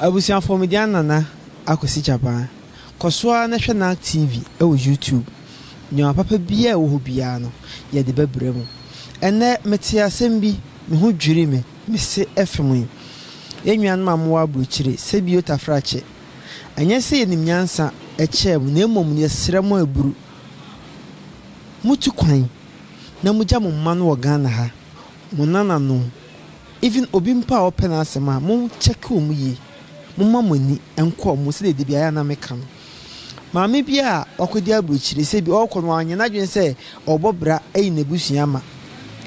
Abusuafoɔ mede Anana akɔsi Japan. Kɔ so ara na hwɛ Nag TV wɔ YouTube. Nneɛma papa biara a ɛwɔ hɔ biara no, yɛde bɛbrɛ mo. Ɛnnɛ metee asɛm bi, me ho dwirii me, me se ɛfem yi. Yɛn nuanom a mowɔ aburokyire, sɛbio tafrakye, ɛnyɛ sɛ yɛnim nyansa kyɛɛ mo na mmom yɛsrɛ mo aburu. Motu kwan na mogya mo mma no wɔ Ghana ha, mo nananom, Even obi mpo a ɔpɛ n'asɛm a, mo check wɔn yie. Momma mo ani nkɔ wɔn sɛdeɛ da biara na meka no. Maame bi a wakɔdi aburokyire, sɛ bi ɔrekɔ no wanyɛ n'adwene sɛ ɔrebɔ bra ayi n'abusua ama.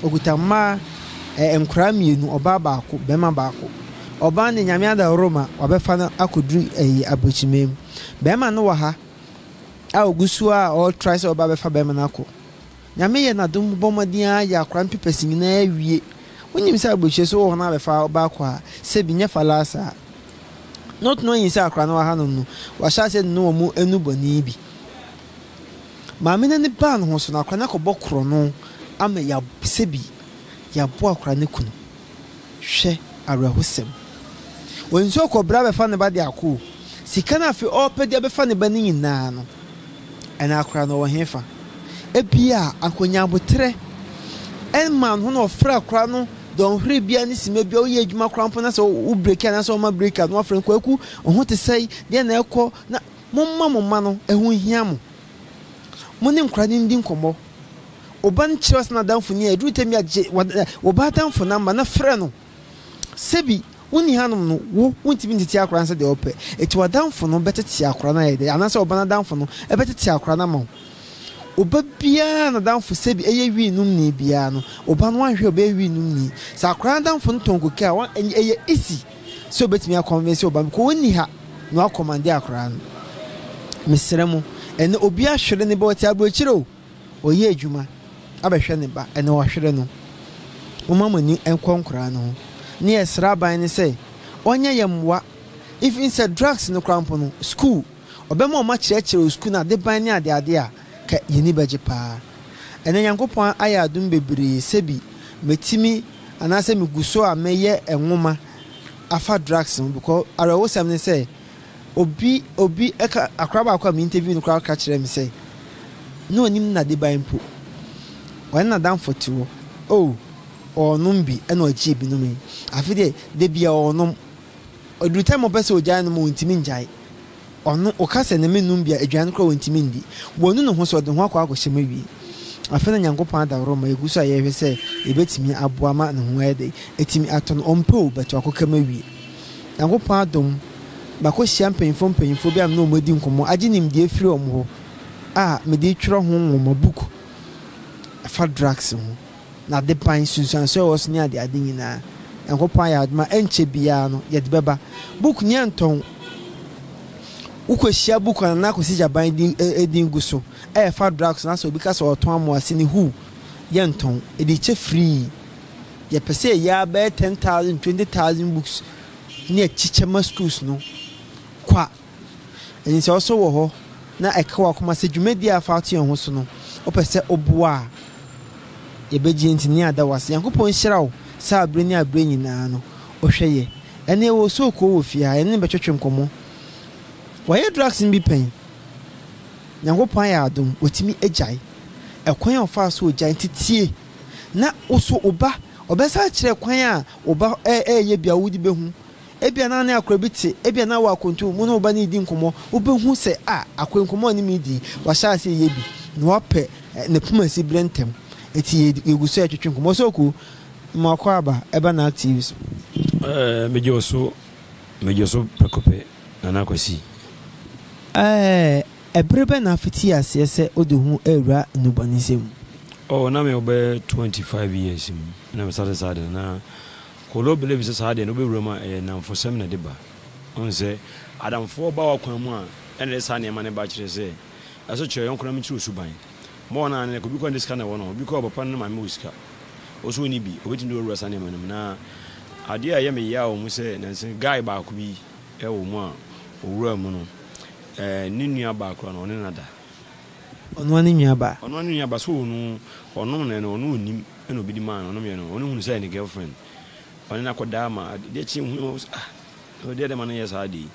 Ɔkuta mmaa, eh, nkoraa mmienu, ɔbaa baako, barima baako. Ɔbaa no deɛ Nyame adaworo ma wabɛfa no akɔduru ɛyi aburokyiman mu. Barima no wɔ ha a ɔgu so a ɔretry sɛ ɔba abɛfa barima no akɔ. Nyame yɛ nadom bɔ mmɔden ara yɛ akora no papers nyinaa wie. Wonim sɛ abrokyire so wowɔ hɔ na abɛfa wo ba akɔ a, sɛbi nyɛ falaa saa. Not knowing sɛ akora no wɔ hanom no, wahyɛ aseɛ de no wɔn anu bɔne bi. Maame no ani baa ne ho so no, akora no akɔbɔ korɔno ama ya sɛbi yɛaboa akora no kunu. Hwɛ awerɛhosɛm. Ɔnim sɛ ɔkɔ bra bɛfa ne ba de akɔ o. Sika no afei ɔrepɛ de abɛfa ne ba no nyinaa no, ɛna akora no ɔwɔ hefa? Ebia anka ɔnya aboterɛ ɛma ne ho na ɔfrɛ akora no dɔnhwere biara ne sima biara woyɛ adwuma koraa mpo na sɛ wo break anaasɛ ɔma break a na wafrɛ no kwaku wo ho te sɛe deɛ na ɛkɔ na momma mo mma no ɛho hia mo. Mo ne nkora no ndi nkɔmmɔ. Wo ba no kyerɛ wo sɛ n'adamfo ni a, ɛduru tɛm bi a, gye wo ba adamfo namba na frɛ no. Sɛbi wonni hanom no, wo, wontumi ntete akwadaa no sɛdeɛ wopɛ. Enti w'adamfo no bɛtete akwadaa no ayɛ dɛ, anaasɛ wo ba no adamfo no bɛtete akwadaa no ama wo. Wo ba biara n'adamfo sɛbi ɛyɛ wii nomni biara no, wo ba no wanhwɛ a ɔbɛyɛ wii nomni. Sɛ akwadaa no adamfo no tɔn koke a, ɛyɛ easy sɛ obɛtumi akɔnvinse wo ba no, because ɔnni ha na wakɔmande akwadaa no. Mesrɛ mo, ɛnnɛ obiara hwere ne ba, ɔte aburokyire o. Ɔyɛ adwuma abɛhwɛ ne ba ɛnɛ wahwere no. Momma mo ani nkɔ nkoraa no ho. Ne yɛsrɛ aban no sɛ ɔnyɛ yɛn mmoa even sɛ drugs no koraa mpo no school ɔbɛma wɔn akyerɛkyerɛ wɔ school no adeban ne adeade a ka yɛn ani bɛgye paa. Ɛnɛ Nyankopɔn ayɛ adom bebree sɛbi matumi anaasɛ megu so a meyɛ nwoma afa drugs ho because awerɛhosɛm ne sɛ Obi obi ka akwadaa baako a me interview no koraa ka kyerɛɛ me sɛ na onim n'adeban mpo. Ɔne n'adamfo te hɔ. Oh, ɔrenom bi ɛna ɔgyee bi nomee. Afei deɛ da biara ɔrenom. Ɔduru time a ɔpɛ sɛ ɔgyae nom a ɔntumi ngyae. Ɔno ɔka sɛ ne mennom bi a aduane koraa ɔntumi ndi. Wanu ne ho sɛ ɔde ne ho akɔ akɔhyɛ mu awie. Afei na Nyankopɔn adaworo ma yɛgu so a yɛrehwɛ sɛ yɛbɛtumi aboa ma ne ho ayɛ dɛn atumi atɔ no. Ɔmpɛ o but wakɔka mu awie. Nyankopɔn adom, makɔhyia mpanyimfoɔ mpanyimfoɔ bi a me ne wɔn adi nkɔmmɔ, agye nimdeɛ firi wɔn hɔ a mede retwerɛ ho nwoma, book, ɛfa drugs ho, n'adeban, nsunsuansoɔ a ɛwɔ so ne adeade nyinaa. Nyankopɔn ayɛ adom a ɛnkyɛ biara no yɛde bɛba. Book no yɛntɔn. Wokɔhyia book a Nana Kwasi Gyaban din, din gu so a ɛfa drugs ho na sɛ obi ka sɛ ɔtɔn amoa se ne huu, yɛntɔn. Yɛde rekyɛ free. Yɛpɛ sɛ yɛyɛ ara bɛyɛ 10,000, 20,000 books ne yɛkyekyɛ ma schools no kwa. Ɛnti sɛ wo nso wɔ hɔ na ɛka w'akoma sɛ dwumadie a afa ato yɛn ho so no wopɛ sɛ woboa a, yɛbɛgye nti ne yɛada wo ase. Nyankopɔn nhyira wo sɛ aberɛ ne aberɛ nyinaa no wohwɛ yɛ. Ɛnɛ yɛwɔ Sookoo wɔ fie ha, yɛne no bɛtwetwe nkɔmmɔ. Wayɛ drugs no bi pɛn. Nyankopɔn ayɛ adom, watumi agyae. Ɛkwan a ɔfaa so ogyae nti tie. Na wo so wo ba, ɔbɛsan akyerɛ kwan a wo ba reyɛ bi a wode bɛhu. Ebia na ne akora bi te, ebia na wɔ akwantu mu, wo ne wo ba no redi nkɔmmɔ, wobɛhu sɛ, a, akora nkɔmmɔ a ɔne me redi yi, wahyɛ aseɛ reyɛ bi, na wapɛ ne poma si berɛ ntɛm. Enti yɛgu so retwetwe nkɔmmɔ. Ɔsɛ ɔku, ma ɔkɔ aba, ɛba Nag TV so. Ɛɛ, megye wo so, megye wo so prɛko pɛ, Nana Kwasi. Ɛɛ, Ɛbere bɛn na afitii aseɛ sɛ wode wo ho rewura nnubɔnesɛm mu? Oh, na mewɔ bɛyɛ 25 years mu na me starte saa ade no, na kolo believe sɛ saa adeɛ no wobɛwura mu a ɛyɛ nnamfosɛm na ɛde ba. Wohu sɛ adamfoɔ ba w'akwan mu a ɛna ɛde saa nneɛma no ba kyerɛ sɛ ɛso kyerɛ yɔnko na menkyerɛ wo suban. More no a ne obi kɔ ne sika na ɛwɔ no hɔ, obi kɔ ɔpapa no ne maame wɔ sika, wo nso wonni bi, obɛtumi de wo awura saa nneɛma no mu. Na adeɛ a ɛyɛ me yaw wɔ mu sɛ nansa guy baako bi wɔ mu a ɔwuraa mu no, Ɛɛ, ne nua baa koraa no, ɔne no ada. Ɔno ara ne nua baa. Ɔno ara ne nua baa, so ɔno, ɔnom no no, ɔno ɔnnim, ɛna obi de maa no, ɔnom yɛ no, ɔno hunu sɛ ɛyɛ ne girlfriend. Ɔne no akɔda ama adeɛ kye hu, ɔsɛ ah. Na ɔdi dɛm a na yɛ saa ade yi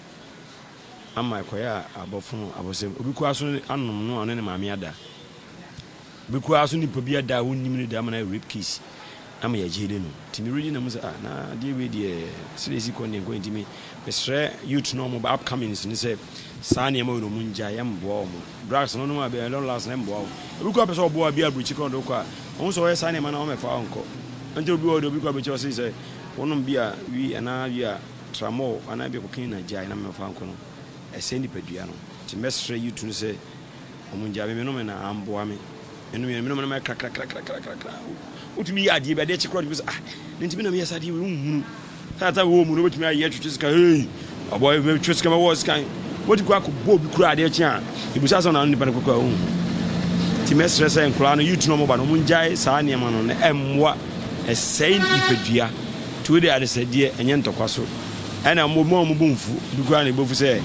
ama ɛkɔyɛ a abɔfono abɔsɛm. Obi koraa so anom no a ɔne ne maame ada. Obi koraa so nipa bi ada a wonnim no da ama no ayɛ rape case ama yɛagyele no. Nti me ready na mu sɛ ah na adeɛ wei deɛ sɛdeɛ ɛsi kɔ no deɛ nkɔ nti me mesrɛ youth no ɔmo ba upcomings no sɛ saa nneɛma wei no ɔmo ngyae ɛmboa ɔmo. Drugs no nom a bɛ long last no ɛmboa wo. Obi koraa pɛ sɛ ɔboa bi aburukyi koraa ɔde wo kɔ a ɔhu sɛ ɔyɛ saa nneɛma no a ɔmɛfa wo nkɔ. Nti obi wɔ hɔ deɛ obi kɔ aburukyi ɔse sɛ Wonom bi a wi anaa wi a tramol anaa bi a cocaine na gyae na mɛfa nko no, ɛsɛe nipadua no. Nti mɛsrɛ youth no sɛ wɔn ngyae. Me menom na amboa me. Menom yɛ menom na mayɛ krakrakrakrakrakra. Wotumi yɛ adeɛ bi adeɛ kye koraa wotumi sɛ ah ne nti me na meyɛ saa adeɛ wei wonhunu. Saa ta wɔ mu no wobɛtumi ayɛ twetwe sika hey ɔbɔ twetwe sika mɛwɔ sika. Wotumi kɔ akɔbɔ obi koraa adeɛ kye a ebisa sɛ ɔna nipa no kɔkɔ a wonhu. Nti mɛsrɛ sɛ nkwadaa no youth no wɔn ba no wɔn ngyae saa nneɛma no na ɛmmoa. Ɛsɛe nipadua. Nti wei deɛ adesɛdeɛ, ɛnyɛ ntɔkwa so. Ɛna mo mo a mo bo mfu, bi koraa na ɛbɛfu sɛ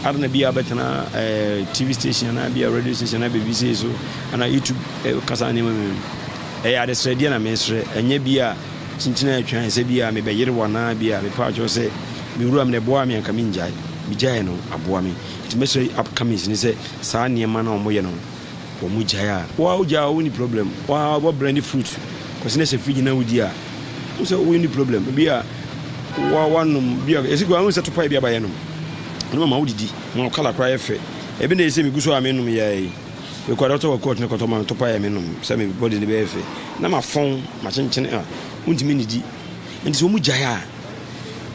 ada na bi a bɛtena eh, TV station anaa bi a radio station anaa baabi sei so anaa YouTube eh, kasa nneɛma mu. Ɛyɛ adesrɛdeɛ na mesrɛ, ɛnyɛ bi a kyinkyini atwan sɛ bi a mebɛyere wɔ anaa bi a mepa akyɛw sɛ me wura me na ɛboa me anka mengyae. Megyae no aboa me. Nti mɛsrɛ upcomings ne sɛ saa nneɛma no a wɔyɛ no Wɔn gyae a. Wo a wo gyae a wo ni problem. Wo a wɔ blend fruit kɔsi na sɛ fridge na wo di a. Wo sɛ wo ni problem. Bi a wa wa nom bi a esi kwa wo sɛ topa bi aba yɛ nom. No ma wo didi. Ma wo kala kora yɛ fɛ. Ebi na ese me gu so a me nom yɛ yi. Me kwa doctor wɔ court ne kɔtɔ ma me topa yɛ me nom sɛ me body ne bɛyɛ fɛ. Na ma fɔn ma kyenkyene a. Wontumi nidi. Nti sɛ wɔn gyae a.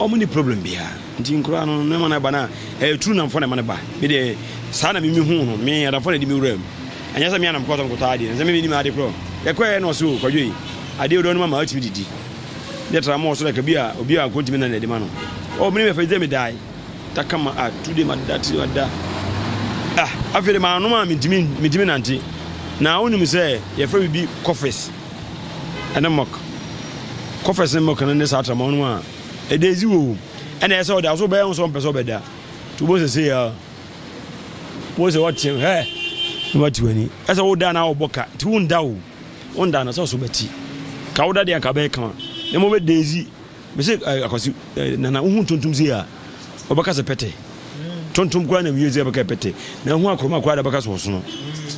Ɔmo ni problem biaa nti nkoraa no nneɛma no ɛba no a ɛyɛ true namfo na ɛma no ba me deɛ saa na me me hu no me adamfo na ɛde me wura mu ɛnyɛ sɛ me anam kɔtɔ nkɔtɔ adeɛ sɛ me me nim ade korɔ yɛkɔɛ na ɔse o kwadwo yi adeɛ odɔ no ma ma atumi didi deɛ tra mo ɔso dɛ kabi a obi a nkontumi na na ɛde ma no ɔ me ne me fɛ dɛ me dae ta kama a tu de ma da ti ma da ah afei de ma anom a mentumi mentumi nante na wonim sɛ yɛfrɛ biribi coffees ɛne milk. Kɔfɛs ne milk no ne saa tramɔ no a ɛda edzi wɔ o. Ɛna ɛsɛ ɔda so bɛyɛ ho sɛ ɔmpɛ sɛ ɔbɛda. Nti wobɛhu sɛ sei a wobɛhu sɛ wɔte hɛ na wate w'ani. Ɛsɛ woda na wobɔ ka nti wonda o. Wonda no sɛ ɔso bɛti. Ka woda deɛ anka bɛyɛ kama. Na mmom bɛda edzi. Mese eh, akwasi eh, nana wohu ntontom sei a wɔbɛka sɛ pɛtɛ. Tontom koraa na wie sɛ bɛka pɛtɛ. Na ho akoroma koraa da bɛka sɛ ɔsono.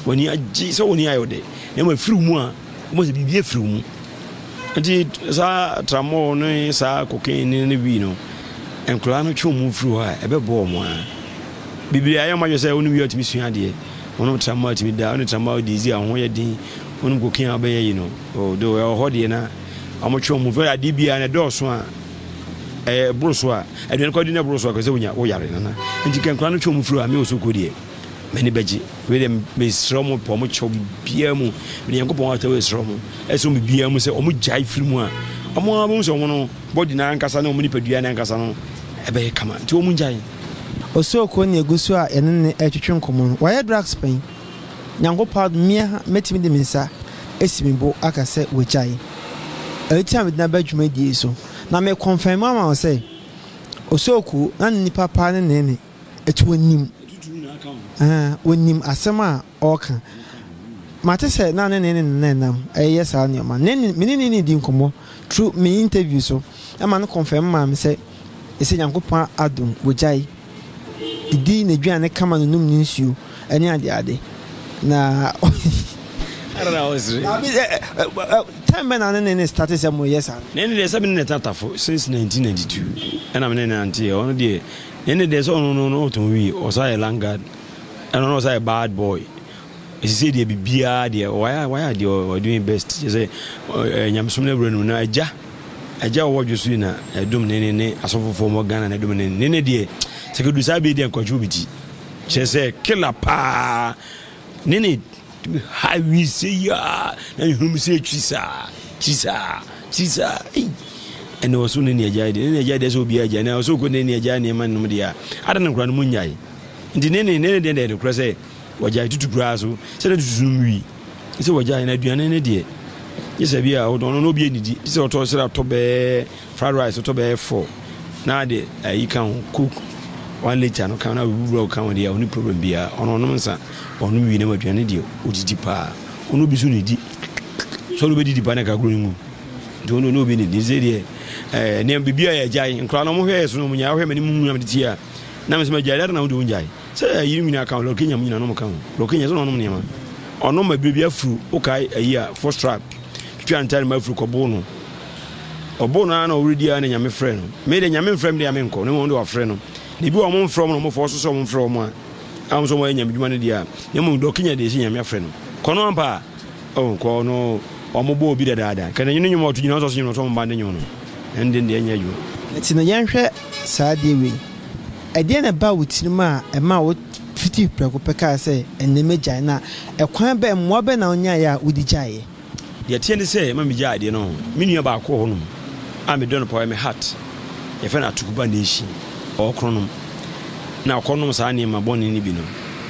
W'ani agye sɛ w'ani ayɛ ɔdɛ. Na mmom afiri mu a wɔn sɛ biribi afiri mu. Nti saa tramɔɔ ne saa cocaine ne ne wii no nkwadaa no twe wɔn firi hɔ a ɛbɛboa wɔn a. Bebree ayɛ wɔn adwene sɛ wɔn wii atumi sua adeɛ. Wɔn tramɔɔ atumi da, wɔn tramɔɔ de zi a wɔn ho yɛ den, wɔn cocaine a wɔbɛyɛ yi no. Oh, do ɛwɔ hɔ deɛ na wɔtwe wɔn firi adeɛ biara na ɛdɔɔso a ɛyɛ boro so a aduane kɔ di na boro so a kɔ sɛ wonya woyare nana nti kɛnkura no twe wɔn firi hɔ a me wɔ so kɔ deɛ m'ani bɛgye wei deɛ mesrɛ wɔn pɛ wɔn kyɛw biribiara mu mede nyankopɔn atɛ wei srɛ wɔn ɛsɛ wɔn biribiara mu sɛ wɔn gyae firi mu a wɔn a wɔn sɛ wɔn no bɔdi na ankasa ne wɔn nipadua na ankasa no ɛbɛyɛ kama nti wɔn gyae. Osuokuo na egu so a yɛne no retwetwe nkɔmmɔ no. Wayɛ drugs pɛn? Nyankopɔn adom, me ara mɛtumi de me nsa asi me bo aka sɛ wagyae. Ɛno nti na mede no aba dwumadie yi so. Na me confirm ama wo sɛ, Osuokuo, na ne nipa paa ne Nene. Ɛti wɔnim, ɛɛ, wɔnim asɛm a ɔreka. Mate sɛ na ne Nene na ɛnam ɛyɛ saa nneɛma. Nene, me ne Nene di nkɔmmɔ through me interview so, ɛma no confirm maa me sɛ, ɛsɛ Nyankopɔn adom, wagyae. Didi n'aduane kama no nom ne nsuo ne ade ade na time bɛn na ne ne ne starte sɛ mo yɛ saa no. Ne ne deɛ sɛ me ne ne tatafo since 1992 ɛna me ne ne nante yɛ ɔno deɛ ne ne deɛ sɛ ɔno no no ɔtɔn wi ɔsa yɛ landguard ɛna ɔno ɔsa yɛ bad boy ɛsisɛ deɛ bibiara deɛ wayɛ wayɛ deɛ ɔyɛ doing best kyɛ sɛ nyamesom no awura no mu na agya Agya a ɔwɔ dwo so yi na ɛdom ne ne ne asɔfofoɔ mɔ Ghana na ɛdom ne ne ne deɛ sɛ kɛdu saa bɛyi deɛ nkwantwe obi ti kyerɛ sɛ kila paa ne ne ha wi sɛ yi a na ne hunu sɛ twi saa twi saa twi saa ei ɛna ɔso ne ne agya deɛ ne ne agya deɛ sɛ obi agya na ɔso kɔ ne ne agya nneɛma nom deɛ a ada ne nkora no mu nyae nti ne ne ne ne deɛ deɛ korɛ sɛ wɔgyae tutu koraa so sɛ ne tutu no wi sɛ wɔgyae na aduane no deɛ gye sɛ bi a ɔno no obi anidi gye sɛ ɔtɔ sɛ atɔ bɛɛ fried rice ɔtɔ bɛɛ four na de ayi ka ho cook 1 litre no ka na wura ka ho deɛ ɔne problem biara. Ɔno ɔnom nsa, ɔno wi na aduane deɛ ɔdidi paa. Ɔno obi so ne di sɛ ɔno bɛdidi paa na kakoro no mu. Nti ɔno ne obi ne di sɛ deɛ ɛɛ nneɛma biribi a yɛgyae nkora no wɔhwɛ yɛ so no wɔn nyinaa wɔhwɛ m'anim hu na mede tie a na mesɛ magyae dada na wode wɔn gyae sɛ ayi no nyinaa ka ho lɔkenya mu nyinaa no ka ho lɔkenya sɛ na ɔnom nneɛma ɔnom ma biribi afuru wokae ayi a fo strap twitwa ntare ma afuru kɔbo no ɔbo no ara na ɔredi ara na nyame frɛ no me de nyame mfrɛ me de a menkɔ na mmom de wafrɛ no na ebi wɔ wɔn mfrɛ wɔn na wɔn fɔ so sɛ wɔn mfrɛ wɔn a a wɔn sɛ wɔn ayɛ nyame dwuma no deɛ a na mmom dɔkenya deɛ sɛ nyame afrɛ no kɔ no ampa a Oh kɔ no ɔmo bɔ obi dadaada nka ne nnwom a ɔto gyina ɔsɔ so nnwom ɔsɔ ɔmo ba ne nnwom no ɛnde deɛ ɛnyɛ adwuma. Nti no yɛnhwɛ saa adeɛ wei, ɛdeɛn na ɛbaa wo tirim a ɛmaa wo fitii prɛko pɛ kaa sɛ ɛnnɛ mɛgyae na ɛkwan bɛn, mmoa bɛn na wonyaeɛ a wode gyaeɛ? Deɛ ɛteɛ ne sɛ ɛma megyae adeɛ no, me nua baako wɔ hɔnom a medɔ no paa, ɔyɛ me heart, yɛfrɛ no Atukuba Nation, ɔwɔ Kronom na ɔkɔnom saa nneɛma bɔne no bi no,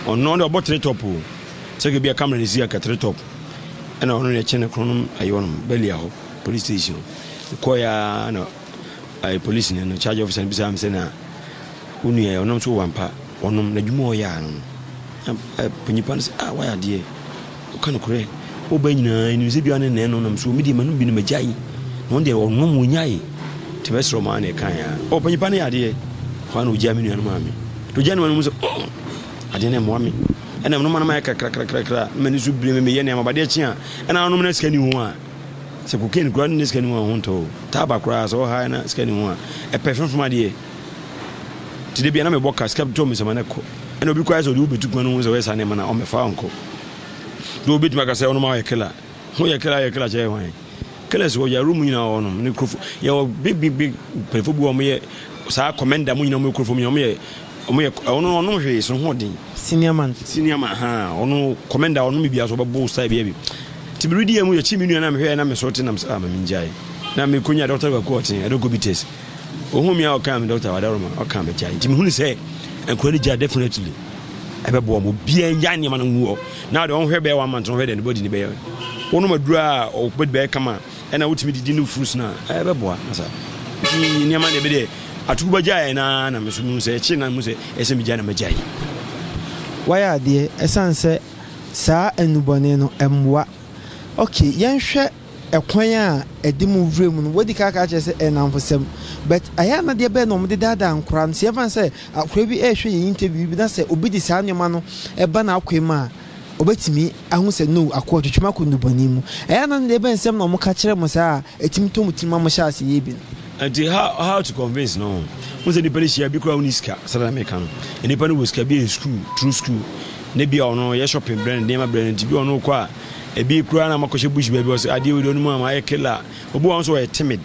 ɔno ɔno deɛ ɔbɔ three top o. Sɛ kɛ bia camera ne si anka three top ɛna ɔno ne kyene kronom ayi hɔnom bɛlia hɔ police station kɔ ya na ayi police ne no charge officer no bisa me sɛ na wo nua yɛ ɔnom so wampa ɔnom na adwuma ɔyɛ ano no panyipa no sɛ ah wayɛ adeɛ woka no korɛ woba nyinaa nim sɛ bia ne nɛɛ no nam so medeɛ manom bi no magyae na ɔno deɛ ɔnom ɔnyae nti bɛserɛ ɔma ne ɛka ya ɔ panyipa no yɛ adeɛ hɔ na ɔgyaa me nua no maa me ɔgyaa ne ma no mu sɛ oh Adeɛ no mmoa me. Ɛna menoma no mayɛ kakrakrakra na m'ani so bire me meyɛ nneɛma ba adeɛ kye a ɛna anom na sika ni ho a sɛ cocaine koraa ne sika ni ho a ho ntɔ o taaba koraa sɛ ɔha na sika ni ho a ɛpɛ fɛmfɛm adeɛ nti da bia na mebɔ ka sika tɔ me nsɛm na kɔ ɛna obi koraa sɛ ɔde wo bɛtu kwan no ho sɛ ɔyɛ saa nneɛma na ɔmmɛfa ɔnkɔ na obi bɛtumi aka sɛ ɔnom ayɛ killer ho yɛ killer ayɛ killer kyerɛ hwan killers wɔ yɛ room nyinaa wɔ nom ne kurofo yɛwɔ big big big mpanyinfoɔ bi wɔ wɔn yɛ saa commander mu nyinaa wɔn yɛ kurofo mu nyinaa wɔn yɛ Ɔmo yɛ ɔno ɔnom hwee so ho ɔden. Senior man. Senior man haa ɔno commander ɔnom biribiara so ɔbɛbo style biara bi. Nti me redi mu yɛkyi me nua na mehwɛɛ na me so te nam sɛ ah ma mengyae. Na mekonya doctor Kwaku Ɔten ɛdɔ kɔ bi test. Ohun me a ɔkaa me doctor Wadaroma ɔkaa me gyae. Nti mehunu sɛ nkura no gyae definitely ɛbɛboa ɔmo. Obiara ngyae nneɛma no ngu hɔ. Na deɛ ɔnhwɛ bɛyɛ one month no ɔhwɛ deɛ ne body no bɛyɛ. Wonom aduro a ɔbɛdi bɛyɛ kama ɛna wotumi didi no fruits no a ɛbɛboa. Masa nti nneɛma deɛ bɛdeɛ Atugu bɛgyaeɛ no ara na me nso mehu sɛ ɛkye na mehu sɛ ɛsɛ sɛ megyae na magyae. Wayɛ adeɛ ɛsiane sɛ saa nnubɔne no ɛmmoa. Ok yɛnhwɛ ɛkwan a ɛde mo wura mu no wadi kan aka akyerɛ sɛ ɛyɛ nnamfosɛm but ɛyɛ a na deɛ bɛn na wɔde daadaa nkwadaa no sɛ yɛmfa no sɛ akwadaa bi rehwɛ yɛn interview bi na sɛ obi de saa nneɛma no ɛba n'akwan mu a ɔbɛtumi ahu sɛ no akoa twitwi m'akɔ nnubɔne mu. Ɛyɛ a na deɛ bɛn nsɛm na wɔka kyerɛ mo saa a ɛtumi tɔ mo tirim ma mohyɛ ase yɛ bi no? Nti how how to convince no ho sɛ nipa no hyia bi koraa woni sika sɛdeɛ na meka no nipa no wɔ sika bi yɛ school true school ne bi a ɔno yɛ shopping brɛ no nneɛma brɛ no nti bi ɔno kɔ a ebi koraa na makɔhyɛ bush baabi ɔsɛ adeɛ wei deɛ ɔno mu a mayɛ killer obi wɔ nso ɔyɛ timid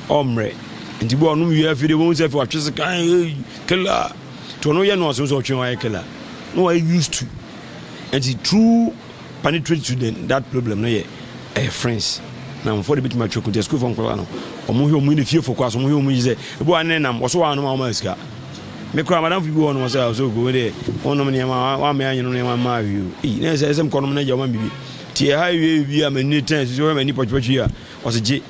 ɔmmerɛ nti bi ɔnom wie afei deɛ wɔn sɛ afei watwe sekan killer nti ɔno yɛ no ɔsɛ sɛ ɔtwe wayɛ killer na wayɛ used to nti true penetrate to the that problem no yɛ ɛyɛ friends na nfɔ de bitumi atwa kunti sukuu fɔ nkɔla no ɔmo hwɛ ɔmo ne fie fo kɔ aso ɔmo hwɛ ɔmo yi sɛ ebi wa ne nam wɔso wa anum a ɔmo sika me kura madam fi bi wɔ no sɛ ɔsɛ ogo de ɔnom nneɛma wa mɛ anyi no nneɛma ma awie o eyi na ɛsɛ ɛsɛ mkɔnom na gya ɔma bibi tie ha ewie bi a mɛ ni tɛn sisi ɔhwɛ mɛ ni pɔtwipɔtwi a ɔsɛ gye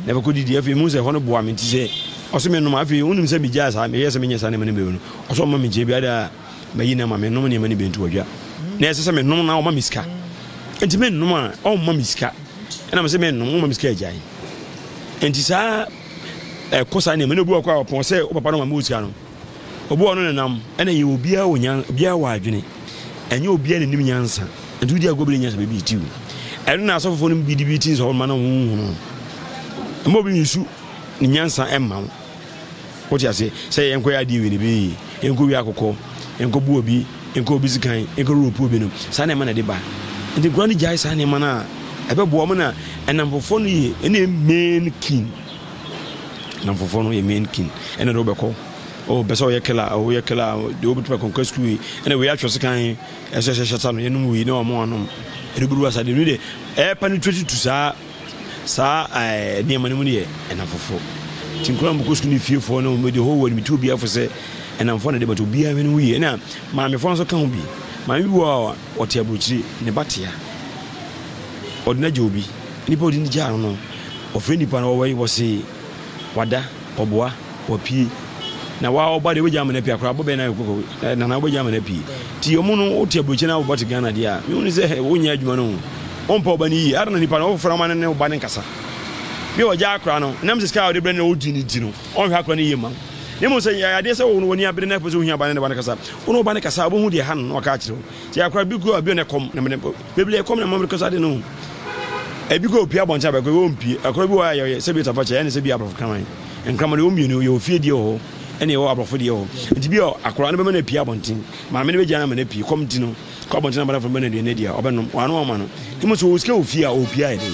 na ɛbɛkɔ didi afei mu sɛ ɛhɔ no boa me nti sɛ ɔsɛ me nom afei wonim sɛ megyaa saa meyɛ sɛ menyɛ saa nneɛma no bio no ɔsɛ ɔma me nkyɛn bi ada mayi no ama menom nneɛma no bi nti wɔdwa na ɛsɛ sɛ menom na ɔma me sika nti menom a ɔmma me sika ɛna me sɛ menom ɔma me sika agyae nti saa ɛkɔ saa nneɛma no obi wɔ kɔ a ɔpɔn sɛ wo papa no ma me wɔ sika no obi wɔ no nenam ɛna yɛ obiara wɔ nyan obiara wɔ adwene ɛnyɛ obiara n'anim nyansa nti wodi agorɔ bi ne nyansa baabi ti o ɛno na asɔfofoɔ no bi de bi ti nsɛ ɔma no ho hunu ɛma obi nsu ne nyansa ɛmma wo Wote ase? Sɛ yɛnkɔyɛ adeɛ wei na ɛbɛyɛ yie, yɛnkɔwie akokɔ, yɛnkɔbu obi, yɛnkɔ obi sekan, yɛnkɔ rope obi no, saa nneɛma na ɛde ba. Nti nkwadaa no gyae saa nneɛma no a, ɛbɛboa wɔn na ɛnamfofoɔ no yɛ ɛne main king. Namfofoɔ no yɛ main king. Ɛna de wobɛkɔ. Oh, pɛ sɛ ɔyɛ killer, oh, ɔyɛ killer, de wobɛtumi akɔnkɔ sukuu yi. Ɛna wei atwerɛ sekan, ɛsɛ sɛ hyɛ sa no, yɛnom wei na wɔn anom. Ɛde wobɛdu asa de, no deɛ, ɛyɛ penetrate to saa Saa nneɛma no mu no yɛ nnamfofo. Nti nkwadaa a wɔkɔ sukuu ne fiefoɔ no, the whole world, metu obiara fo sɛ nnamfoɔ na ɛde but obiara hwɛ ne ho yie. Ɛna maamefoɔ nso ka ho bi. Maame bi wɔ hɔ a ɔte aburokyire, ne ba tea. Ɔde no agya obi. Nipa a ɔde no gyaa no no, ɔfrɛ nipa no ɔwɔ wɔse wada, ɔboa, wapue. Na wa ɔba deɛ wobɛgya ama no apue akora abɔ bɛn na koko nana wobɛgya ama no apue. Nti ɔmo no wote aburokyire na wobɔ te Ghana deɛ a, mehu ne sɛ wonyɛ adwuma no o. Wompɛ ɔba no yie. Ada na nipa no wofrɛ ma no ne wo ba no nkasa. Bi a ɔgya akora no, nam sɛ sika a ɔde brɛ no na ɔdi no nti no, ɔnhwɛ akora no yie mma wo. Na mmom sɛ ɛyɛ adeɛ sɛ wo no w'ani abere na ɛpɛ sɛ wohia ba no ne ba no kasa, wo ne wo ba no kasa a, wobɛhu deɛ ɛha no na waka akyerɛ wo. Sɛ akora bi kura bi na ɛkɔm na mene bebree ɛkɔm na mama kasa de no. Ebi kɔ opie abɔnten abɛkɔ ɛwɔ mpie. Akora bi wɔ a yɛyɛ sɛ bi tafa kyɛ ɛne sɛ bi aborɔfo kraman. Nkraman de wɔn mmienu yɛ ofie deɛ wɔ hɔ ɛne ɛwɔ aborɔfo deɛ wɔ hɔ. Nti bi a akora no bɛma no apue abɔnten. Maame no bɛgya no ama no apue. Kɔm nti no kɔ abɔnten na madamfo no bɛma no aduane adi a ɔbɛnom. Wano ama no. Ne mu sɛ ɔwɔ sika wɔ fie a ɔpie ayɛ den.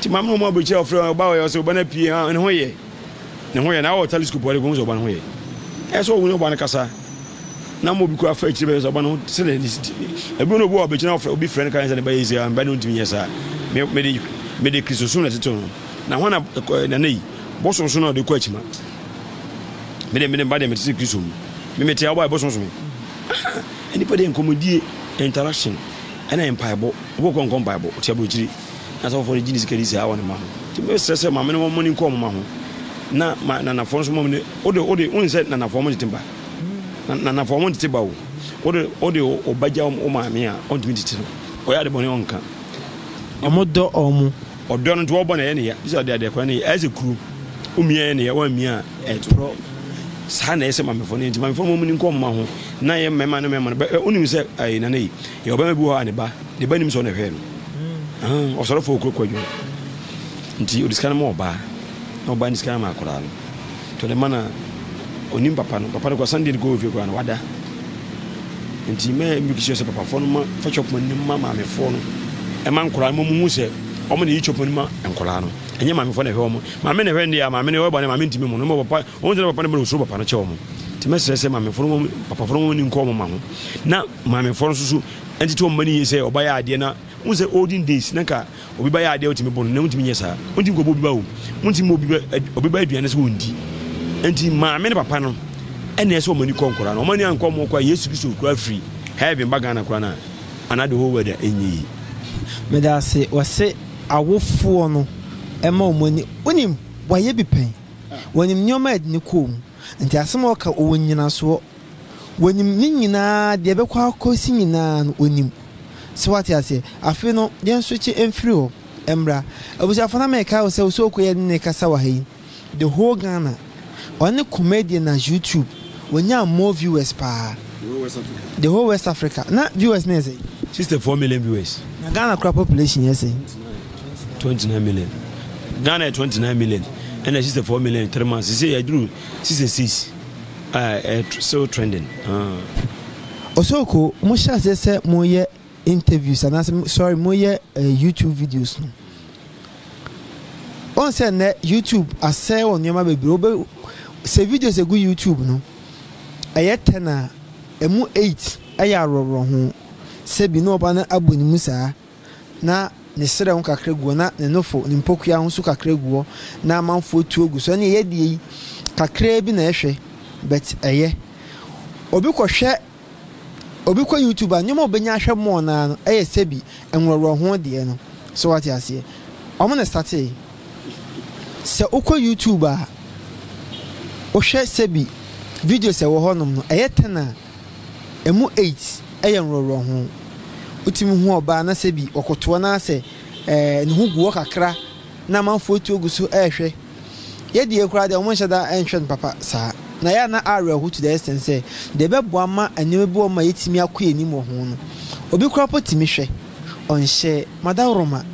Nti maame no wɔn aburokyire a ɔfrɛ ɔba ɔyɛ ɔsɛ ɔba no apue a ne ho yɛ. Ne ho yɛ na awɔ telescope ɔde kɔhu sɛ ɔba no ho yɛ. Ɛsɛ ɔwo ne ɔba no kasa. Na ma obi kura fa akyire bɛyɛ sɛ ɔba no ho sɛdeɛ ne si ti. Ebi na obi wɔ aburokyire na ɔfrɛ obi frɛ no ka sɛ ne ba yɛ sei a ba no ntumi nyɛ saa. Me mede mede Kristosom na ɛtete no. Na hwan na nana yi bosom so na ɔde kɔ akyima. Mede mede mba deɛ mete sɛ Kristo mu. Me mete a ɔba bosom so me. Ah, nipa deɛ nkɔmmɔdie interaction ɛna mpaebɔ. Obi kɔ nkɔ mpaebɔ ɔte aburokyire. Na sɛ ɔfɔ no gye ne sika di saa wɔ ne ma ho. Nti mesrɛ sɛ maame no wɔn nkɔ wɔn ma ho. Na ma nanafoɔ nso mɔm ne wode wode wonim sɛ nanafoɔ wɔn tete ba. Nanafoɔ wɔn tete ba o. Wode wode ɔba gya wo maame a ɔntumi tete no. Ɔyɛ ade bɔne ɔnka. Wɔn dɔ wɔn. Ɔdɔ no nti wɔbɔ no ɛyɛ ne ya. Bisa ɔde adeɛ kora ne yɛ ɛyɛ sɛ kuru. Womia ɛyɛ ne ya woammia a ɛto. Saa na ɛyɛ sɛ mamefoɔ no nti mamefoɔ no wɔn ni nkɔ wɔn ho na yɛ mmarima ne mmarima no bɛ wonim sɛ ɛyɛ nana yi yɛ ɔbɛma bi wɔ hɔ a ne ba ne ba nim sɛ ɔna ɛhwɛ no. Ɔsɔrɔfoɔ okuro kɔ adwuma nti ɔde sika no ma ɔbaa na ɔbaa ne sika no ma akwadaa no nti ɔde ma na onim papa no papa no kɔ Sunday no kɔ ofie koraa no wada. Nti mɛ make sure sɛ papafoɔ no ma fa chop money no ma maamefoɔ no ɛma nkwadaa no ma hu sɛ wɔn na yi chop money ma nkwadaa no ɛnyɛ maamefoɔ na ɛhwɛ wɔn maame na ɛhwɛ ndeɛ a maame no ɛwɔ ba no maame ntumi mu no ma papa wɔn sɛ papa no bɛ osuro papa no kyɛ wɔn nti mɛsrɛ sɛ maamefoɔ no papafoɔ no wɔn ni nkɔ wɔn ma ho na maamefoɔ no nso so ɛntete wɔn mma no yie sɛ ɔba yɛ adeɛ na wɔn sɛ olden days na nka Obi ba yɛ adeɛ a wotumi bɔ no, na wontumi nyɛ saa. Wontumi nkɔbɔ obi ba o. Wontumi ma obi ba obi ba aduane sɛ wɔndi. Nti maame ne papa no ɛna ɛsɛ wɔn ani kɔ nkɔla no. Wɔn ani ankɔ wɔn kɔ a Yesu Kristo kura firi heaven ba Ghana kura no a, anaa the whole world a ɛnyɛ yie. Medase wɔse awofoɔ no ɛma wɔn ani wonim wayɛ bi pɛn wɔnim nneɛma a ɛde no kɔɔ mu nti asɛm a ɔka ɔwɔ nyinasoɔ. Wɔnim ne nyinaa, deɛ ɛbɛkɔ akɔsi nyinaa no, wɔnim. So wate aseɛ? Afei no, yɛn switch mfiri hɔ mmra. Abusuafoɔ na mekae wo sɛ Osoko yɛne no rekasa wɔ ha yi, the whole Ghana, ɔne comedian a YouTube, wɔnyaa more viewers paa. The whole West Africa. Na viewers no yɛ sɛn? 64 million viewers. Na Ghana koraa population yɛ sɛn? 29 million. Ghana yɛ 29 million, ɛna 64 million 3 months. Sisi yɛduru 66. Ah, eh, still trending. Ah. Osoko, mo hyɛ aseɛ sɛ mo yɛ interviews anaasɛ sorry mo yɛ uh, YouTube videos no. Wɔn sɛ nnɛ YouTube asɛe wɔ nneɛma bebree. Wobɛ sɛ videos egu YouTube no, ɛyɛ 10 a, emu 8 ɛyɛ aworɔworɔ ho. Sɛbi na ɔba no abɔ ne mu saa. na ne serɛ ho kakra gu hɔ, na ne nofo, ne mpokua ho nso kakra gu hɔ, na amanfoɔ tu agu so. Ɛne yɛ deɛ yi, kakraa bi na ɛhwɛ, but ɛyɛ. Obi kɔhwɛ, obi kɔ YouTube a, nneɛma a obɛnya ahwɛ more no ara no, ɛyɛ sɛbi nworɔworɔ ho deɛ no. So wate aseɛ? Wɔn na startee. Sɛ wokɔ YouTube a, wohwɛ sɛbi videos a ɛwɔ hɔnom no, ɛyɛ 10 a, Ɛmu AIDS yɛ nworɔworɔ ho. Wotumi hu ɔbaa na sɛ bi ɔkotoɔ na sɛ ɛɛ ne ho gu hɔ kakra na amanfoɔ tu agu so ɛrehwɛ. Yɛ deɛ koraa deɛ wɔn nhyɛ da nhwɛ no papa saa. Na yɛ a na awerɛho to the extent sɛ deɛ ɛbɛboa ma nneɛma bi wɔ hɔ ma yɛatumi akɔ yɛn anim wɔ ho no, obi koraa mpo tumi hwɛ. Ɔnhyɛ. Madaworoma,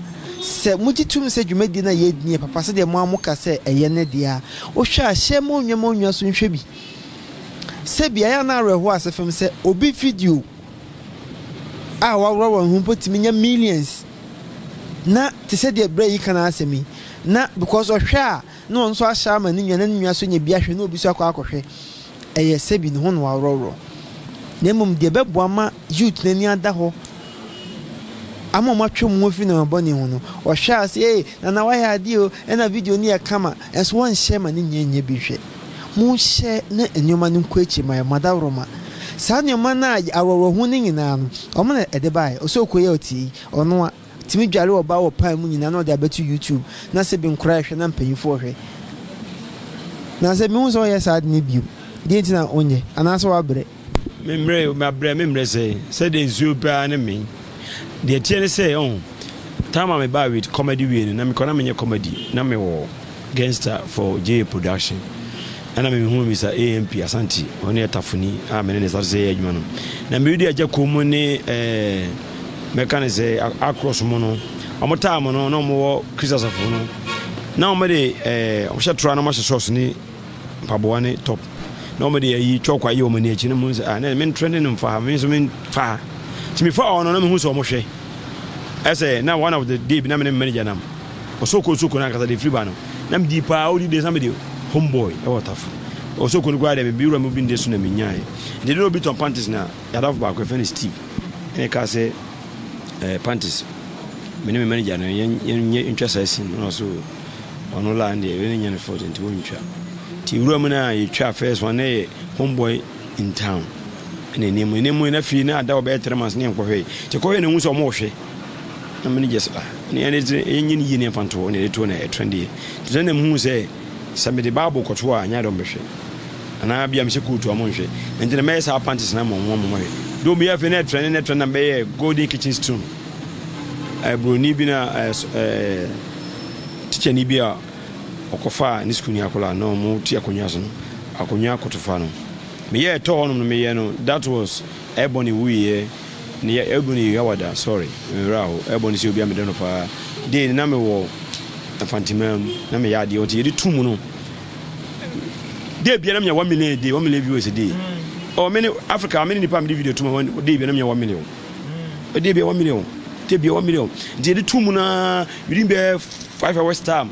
sɛ mogye tom sɛ dwumadie no a yɛredi no yɛ papa sɛdeɛ mo ara moka sɛ ɛyɛ no deɛ a, wohwɛ a hyɛ ma onua ma onua so nhwɛ bi. Sɛ bi a, ɛyɛ a na awerɛhow ase fam sɛ obi video a waworɔworɔ ne ho mpo tumi nya millions. Na te sɛ deɛ berɛ yi ka n'asɛm yi, na because ɔhwɛ a na ɔno nso ahyɛ ama ne nua na ne nua nso anya bi ahwɛ na obi nso akɔ akɔhwɛ. Ɛyɛ sɛ bi ne ho na waworɔworɔ. Na mmom deɛ ɛbɛboa ma youth no ani ada hɔ ama wɔn atwe wɔn ho afiri nneɛma bɔne ho no, ɔhwɛ a ɔsɛ ee nana wayɛ adeɛ o, ɛna video no yɛ kama, ɛnso wɔnhyɛ ma ne nua nyɛ bi nhwɛ. Monhyɛ na nneɛma no nkɔ akyiri ma yɛn, mo adaworoma. Saa nneɛma no a aworɔworɔ ho no nyinaa no, wɔn na ɛde baeɛ. Ɔsɛ ɔkɔyi a ɔtie yi, ɔno a, tumi dware ɔbaa wɔ pan mu nyinaa na ɔde abɛto YouTube na sɛ bi nkwadaa rehwɛ na mpanyinfoɔ rehwɛ. Na sɛ mehu sɛ ɔyɛ saa ade no bio, deɛ nti na ɔnyɛ? Anaasɛ wabrɛ? Memmerɛ o, mabrɛ, memmerɛ sɛ, sɛdeɛ nsuo paa ne me. Deɛ ɛteɛ ne sɛ, ɔho, Time a mebaa with comedy wei no, na mekɔ na menyɛ comedy, na mewɔ gangster for JA production. Ɛna mehuu Mr. AMP Asante, ɔno yɛ Tafoni a me ne ne start sɛ yɛyɛ adwuma no. Na meredi agya kuo mu ne eh, mɛka ne sɛ across mu no, wɔn taa mu no na wɔn wɔ Christ asafo no, na wɔn de eh, wɔn hyɛ tora na wɔn ahyɛ socks ne mpaboa ne top, na wɔn de ayi chalk ayɛ wɔn ani akyi na mo sɛ ah, na me ntrɛ ne no mfa ha, me nso me nfa ha. Nti me fa hɔ no na mehu sɛ wɔn hwɛ. Ɛsɛ na one of the day bi na me ne manager nam. Osoko osoko no ankasa de firi ba no na medi paa odi de na mede homeboy ɛwɔ tafo osoko no koraa deɛ me wura mu bi nde so na menyaeɛ nti de na obi tɔn panties na yɛadafo baako yɛfrɛ no Steve ɛna ɛkaa sɛ eh, panties me ne me manager no yɛnyɛ ntwa saa sin no na ɔso ɔno la deɛ ɛbɛn nyɛ no fault nti wɔntwa nti wura mu no a yɛtwa first one na yɛ homeboy in town ɛna ɛnɛ mu ɛnɛ mu na afei na ada ɔbɛyɛ 3 months ne yɛnkɔhwɛ nti kɔhwɛ na ɛhu sɛ ɔmo hwɛ Na me gye sɛ ah ne ɛne dze yɛnyɛ ne yie ne yɛmfa nto hɔ na yɛde to na ɛtrɛn deɛ nti sɛ na mehu sɛ sɛ mede bible kɔto a nyɛ dɛ ɔmbɛhwɛ anaa bia mehyɛ kootu a ɔmonhwɛ nti na mɛyɛ saa panties na ma ɔmo ɔmo hwɛ do meyɛ afei na ɛtrɛn na ɛtrɛn na mɛyɛ golden kitchen stone ɛbroni bi na ɛɛ tikyani bi a ɔkɔfaa ne sukuuni akwadaa na ɔmo te akonnwa so no akonnwa kotofa no meyɛ ɛtɔ hɔnom no meyɛ no that was ɛbɔ ne wuiɛ Ne yɛ elbow no yɛ wada sorry me werɛ aho elbow no sɛ obi a medɔ no paa day no na me wɔ Mfanteman mu na meyɛ adeɛ nti yɛde tu mu no day bia na menya 1 million a day 1 million viewers a day oh me ne Africa me ne nipa me de video tu mu day bia na menya 1 million day bia 1 million day bia 1 million nti yɛde tu mu na within bɛ 5 hours time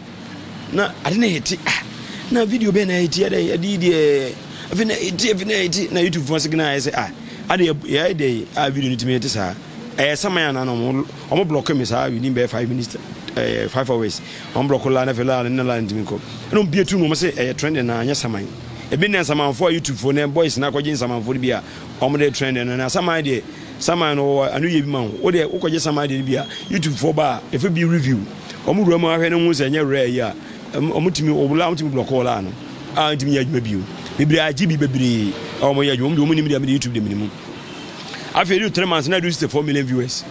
na ade na yɛte ah na video bɛn na yɛte ɛdɛ ɛde deɛ afei na yɛte afei na yɛte na YouTube fo signal ayɛ sɛ ah Ade yɛayɛ dɛn a video no tumi te saa? Ɛyɛ saman anaa na ɔmo ɔmo blɔke me saa within bɛyɛ 5 minutes, 5 hours. Ɔmo blɔke la na afei la na la ntumi nkɔ. Ɛna ɔmo bie tu mu ɔmo se ɛyɛ trending na anyɛ saman. Ebi ne nsamanfoɔ a YouTube foɔ ne boys na akɔgye nsamanfoɔ no bi a ɔmo de trending no na saman deɛ saman no wɔ ano yie bi ma wo. Wo deɛ wokɔgye saman deɛ no bi a YouTube foɔ ba a efe bi review. Ɔmo wura mu ahwɛ no ho sɛ ɛnyɛ rare yi a ɔmo tumi ɔmo la ɔmo tumi blɔke wɔ la no. A ntumi nyɛ adwuma bio. Bebree agye bi bebree a wɔn yɛ adwuma. Wɔn de wɔn nim deɛ mede YouTube de mene mu. Afei edu 3 months na edu 64 million viewers.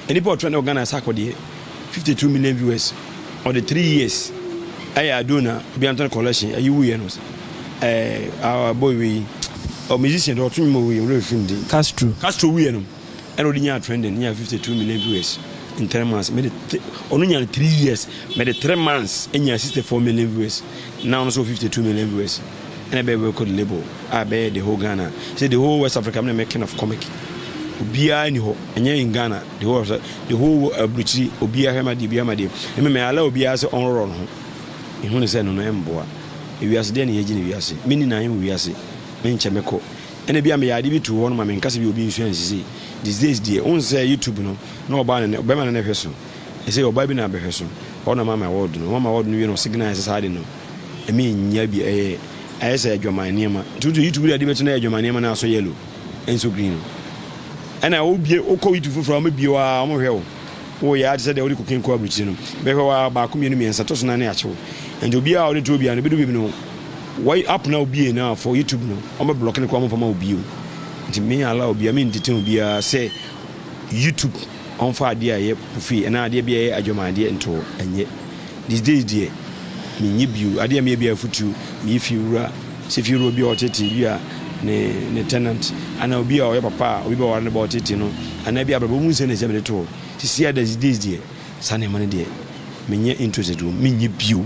Nnipa ɔtɔ ne Ghana sako deɛ 52 million viewers. Ɔde 3 years ɛyɛ Adona obi antɔn collection ɛyi wuyɛ no ɛɛ boy wei ɔ musician de ɔto nnwom wei ɔno efim din. Castro. Castro wuyɛ no ɛna ɔde nyaa trending nyaa 52 million viewers in 3 months. Mede ɔno nyaa 3 years mede 3 months nyaa 64 million viewers. Now no so 52 million viewers ɛna ɛbɛyɛ record label a ɛbɛyɛ the whole Ghana sɛ the whole West Africa mena mɛ king of comic obiara ni hɔ ɛnyɛ in Ghana the whole the whole aburukyiri obiara hwɛ ma deɛ obiara ma deɛ ɛmɛ mɛ ala obiara sɛ ɔnrɔrɔ no ho ehu ne sɛ no no ɛmboa ewiase deɛ na yɛgye ne wiase me ni na ayɛ wiase me nkyɛ mɛkɔ ɛna bi a meyɛ ade bi to hɔ no ma menka sɛ bi obi nsua nsisi these days deɛ wohu sɛ YouTube no na ɔbaa ne bɛma no na ɛhwɛ so Ɛsɛ ɔbaa bi na abɛhwɛ so. Ɔno na mama award no. Ɔma award no wie no ɔsignal sɛ saa ade no ɛmi nnya bi ɛyɛ ayɛ sɛ adwaman nneɛma. Nti wotu YouTube de ade bɛto na ɛyɛ adwaman nneɛma na asɔ yellow ɛnso green no. Ɛna wobie wokɔ YouTube foforɔ a wɔbɛbie wo ara wɔhwɛ wo. Woyɛ ade sɛ deɛ wode koken kɔ aburukyire no. Bɛhwɛ wo ara baako mmienu mmiɛnsa tɔ so nan ne akye wo. Nti obiara a ɔde to obiara no ɛbɛdu baabi no wɔyi app na obie na for YouTube no wɔbɛ block no koraa wɔmfa ma wo bio. Nti me allow obiara me ntetene obiara sɛ YouTube ɔmfa adeɛ a ɛyɛ pofee anaa adeɛ bi a ɛyɛ adwamadeɛ nto hɔ, ɛnyɛ. These days deɛ, menyɛ bio. Adeɛ a meyɛ biara afutuo, meyɛ fie wura, sɛ fie wura obi a ɔtetee bi a ne ne tenant, anaa obi a ɔyɛ papa a obi bɛware ne ba ɔtetee no, anaa bi abrabɔ mu nsɛm na ɛsɛ mede to hɔ. Sisi a these days deɛ, saa nneɛma no deɛ, menyɛ interested wɔ mu, menyɛ bio.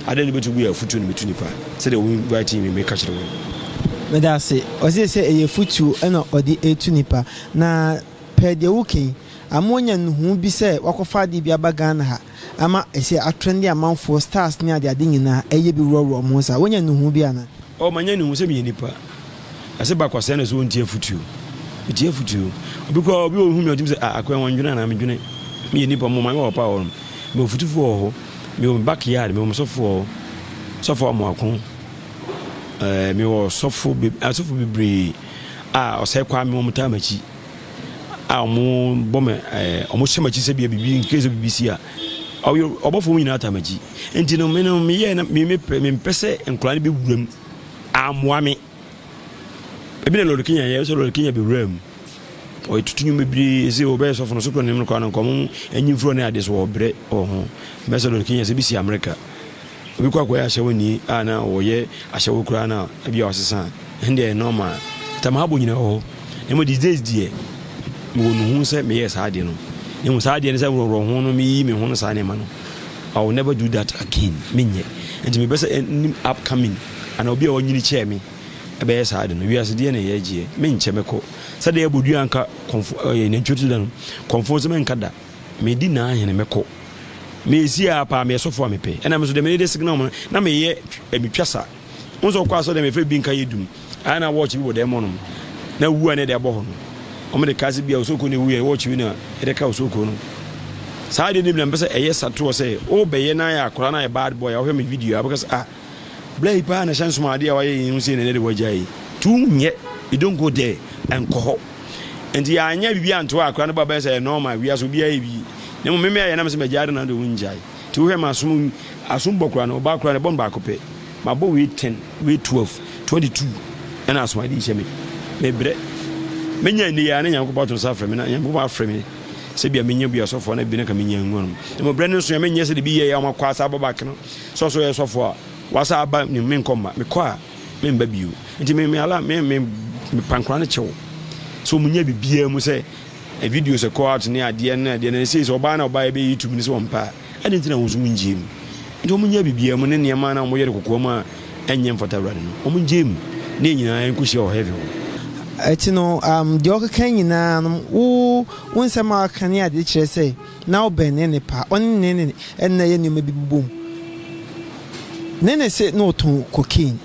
Adeɛ no bɛtu gu yɛ afutuo na metu nipa, sɛdeɛ wo invite me meka kyerɛ wo yi. Meda ase. Ɔse sɛ ɛyɛ afutuo na ɔde retu nipa. Na Pɛ deɛ woka yi, ama wanya nnuhuu bi sɛ wakɔfa adeɛ bi aba Ghana ha ama ɛsɛ atrɛnde amanfoɔ, stars ne adeade nyinaa ɛyɛ bi worɔworɔ wɔn ho saa. Wanya nnuhuu bi anaa? Oh manya nnuhuu sɛ meyɛ nipa. Ɛsɛ ba kwasea na ɛsɛ ɔntie afutuo. Metie afutuo. Obi koraa obi ɔhu me ɔtumi sɛ ah akoa wɔndwene anaa medwene. Meyɛ nipa mewɔ maame wɔ papa wɔ hɔ. Mewɔ futufoɔ wɔ hɔ. Mewɔ me backyard mewɔ me sɔfo wɔ hɔ. Sɔfo Amoako. Ɛɛ mewɔ sɔfo asɔfo bebree a ɔsɛe kwaa me wɔn taa m'akyi. A wɔbɔ me ɛɛ wɔhyɛ m'akyi sɛ bia biribi in case biribi si a ɔyɛ ɔbɔfo mu nyinaa taa m'akyi nti no me no meyɛ na me mepɛ mempɛ sɛ nkwadaa no bɛwura mu ammoa me ebi na Lord Kenya yɛ sɛ Lord Kenya bɛwura mu. Ɔyɛ tutu nnwom bebree sɛ ɔbɛyɛ sɔfo no so kora nim no koraa no nka ɔmo anyi mfiri ne adeɛ so wɔbrɛ wɔ ho. Mbɛsɛ dɔn Kenya sɛ bi si Amerika. Obi kɔ akɔyɛ ahyɛwo ni a na ɔyɛ ahyɛwo koraa na ebi a ɔsesa a ɛno deɛ ɛyɛ normal. Tamahabo nyina wɔ hɔ. Na mmom these days deɛ mewɔ nuhu sɛ meyɛɛ saa adeɛ no. Na mmom saa adeɛ no sɛ worɔworɔ ho no meyi me ho no saa nneɛma no I will never do that again. Menyɛ. Nti mepɛ sɛ ɛnim upcoming anaa obi a ɔnyini kyɛɛ me ɛbɛyɛ saa ade no. Wiase deɛ na ɛyɛ gyeɛ. Menkyɛ mɛkɔ. Sɛdeɛ ɛbɔ dua nka kɔmfo ɛyɛ nantwie to da no kɔmfo nso menka da. Medi n'ahene mɛkɔ. Mesi a paa meyɛ sɔfo a mepɛ. Ɛna me nso deɛ mede de signal mu na meyɛ metwa sa. Wo nso ɔkɔ asɔ dɛm efɛ bi nka yɛ dum. Ayɛ na watch bi wɔ dɛm hɔnom. Na wu a na ɛde abɔ hɔ no. Wɔn de ka se bi a osoko na ewu yɛ watch bi na ɛde ka osoko no. Saa deɛ no bi na mpɛ sɛ ɛyɛ satoɔ sɛ o bɛyɛ na ayɛ akora na ayɛ bad boy a wohwɛ me video a wobɛka sɛ ah bla yi paa na hyɛ nsom adeɛ a wayɛ yi ho sei na ɛde wagya yi. Tu nyɛ you don't go there ɛnkɔ hɔ. Nti yɛanyɛ biribi anto a akora no ba bɛyɛ sɛ ɛyɛ normal wiase obiara yɛ bi. Na mmom me meyɛ na mesɛ magyae de na de wongyae. Nti wohwɛ m'asom asom bɔ koraa no ɔbaa koraa no ɛbɔ no baako pɛ. Mabɔ wei 10, wei 12, 22 ɛna asom ade hyɛ me. Mebrɛ. Menya nni ya na Nyankopɔn ato nsa afrɛ me na Nyankopɔn afrɛ me sɛ bia menya bi asɔfoɔ na bi na ka menya ngu no. Na mo brɛ no nso ya menyɛ sɛ de bi yɛ ya ɔma kɔ asa aba back no. Sɛ ɔso yɛ sɔfoɔ a wasa aba ne menkɔ mma. Mekɔ a memba bio. Nti me me ala me me me pankora no kyɛw. So munya bibiara mu sɛ videos ɛkɔ out ne adeɛ ne adeɛ na ɛsei sɛ ɔbaa na ɔbaa ɛbɛyɛ YouTube ne sɛ ɔmpɛ a ɛde nti na wɔn nso wɔn ngyee mu nti wɔn nyɛ biribiara mu ne nneɛma na wɔyɛ no kokoa mu a ɛnyɛ mfata awurade no wɔn ngyee mu ne yɛn nyinaa nkɔhyia wɔ heaven hɔ. Ɛti no um, deɛ ɔkeka nyinaa no wo wo nsɛm a ɔka ne adeɛ kyerɛ sɛ na wobɛn ne ne paa ɔne ne ne ɛna yɛ nneɛma bi bobom ne ne se na ɔtɔn cocaine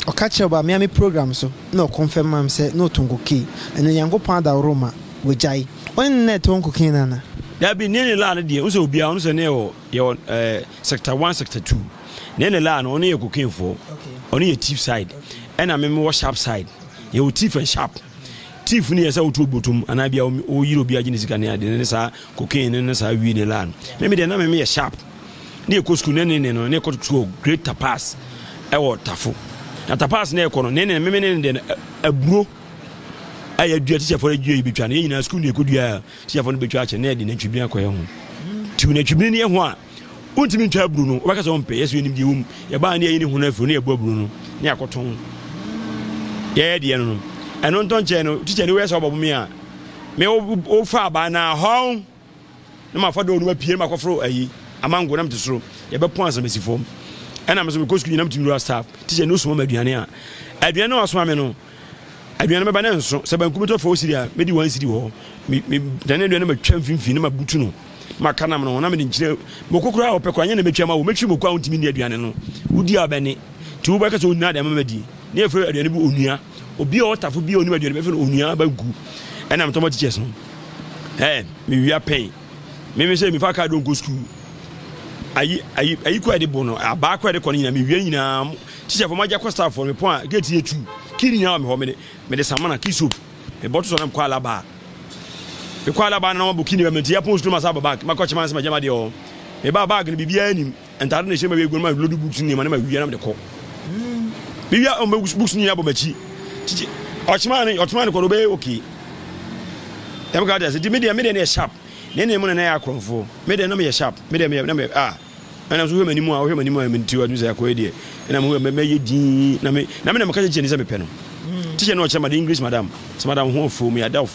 ɔka kyerɛ ɔba mea me program so na ɔkɔmfɛm mam sɛ na ɔtɔn cocaine ɛna Nyankopɔn adaworo ma wagyae ɔne ne na ɛtɔn cocaine ana? Dabi ne ne laa no deɛ wosɛ obiara ɔno sɛ ne yɛwɔ yɛwɔ ɛɛ sector one sector two ne ne laa no ɔno yɛ cocaine foɔ ɔno yɛ thief side ɛna me wɔ sharp side yɛwɔ thief and sharp thief no yɛ sɛ wotu obotom anaa bia woyere obi agye ne sika ne ade ne saa cocaine ne ne saa wii ne laa no me me deɛ na me me yɛ sharp ne yɛkɔ sukuu ne ne ne no ne yɛkɔ sukuu great tapas ɛwɔ tafo na tapas ne yɛkɔ no ne ne me me ne ne deɛ no aburo a yɛdua tikyafoɔ no dua yi bɛtwa no yɛn nyinaa sukuu ne yɛkɔdua a tikyafoɔ no bɛtwa akyɛ na yɛde nantwibini akɔyɛ ho nti nantwibini no yɛ ho a wontumi ntwa aburo no wobɛka sɛ wompɛ yɛsɛ yɛnim deɛ wom yɛbaa ne yɛyi ne ho no afiri ne yɛbɔ aburo no ne yɛakɔtɔn yɛyɛ deɛ no no ɛno ntɔ nkyɛn no tikya ni woyɛ sɛ wobɔbo me a me wofa abaa na hɔn na mafa dɔɔ no mapue na makɔforo ayi amango na mete soro yɛbɛpɔn ansa masi fam ɛna me so mekɔ sukuu nyina metumi wura staff teacher no soma me aduane a aduane no asoma me no aduane bɛba ne nso sɛ banku metɔ fɔ siri a medi one siri hɔ me me dane aduane matwa mfimfini na mabutu no maka nam no ho na mede nkyerɛ moko koraa ɔpɛ koraa nyɛ na mɛtwa ma wo mɛtwi moko a wontumi nni aduane no wodi a wobɛne nti wobɛka sɛ ɔnyina de ama madi ne yɛfrɛ aduane bi onua obi a ɔtafo bi a onim aduane bɛfrɛ no onua banku ɛna metɔma teachers no Ɛɛ mewia pɛn. Meme sɛ mefa kaa do nkɔ sukuu. Ayi ayi ayi kɔ ɛde bo no abaa kɔ ɛde kɔ no nyinaa mewia nyinaa. Teacher fo magya kɔ staff fo me pɔn a gate yɛ tu. Key nyinaa wɔ me hɔ mede mede samana key soap. Mebɔ to so na mekɔ alaba. Mekɔ alaba na wɔabɔ key no bɛma nti yɛpɔn sukuu no masa aba back. Makɔ kyema nsɛ magya m'adeɛ wɔ hɔ. Meba bag no biribiara nim. Ntaade na ɛhyɛ ma wegu no ma load books nneɛma na ma wia na mede kɔ. Mewia ɔmo books nyinaa bɔ m'akyi. Titi ɔkyema ne ɔkyema ne kɔ no ɔbɛyɛ okay. Ɛm ka ase nti me deɛ me deɛ no yɛ sharp. Ne ne mu na na yɛ akorɔmfoɔ. Me deɛ na meyɛ sharp. Me deɛ meyɛ na meyɛ ah. Ɛna nso wohwɛ m'anim a wohwɛ m'anim a menti wa sɛ akɔyɛ deɛ. Ɛna mo mɛyɛ din na me na me na meka kyerɛ ni sɛ mepɛ no. Teacher no ɔkyerɛ madam English madam. Sɛ madam ho afuo me adaf.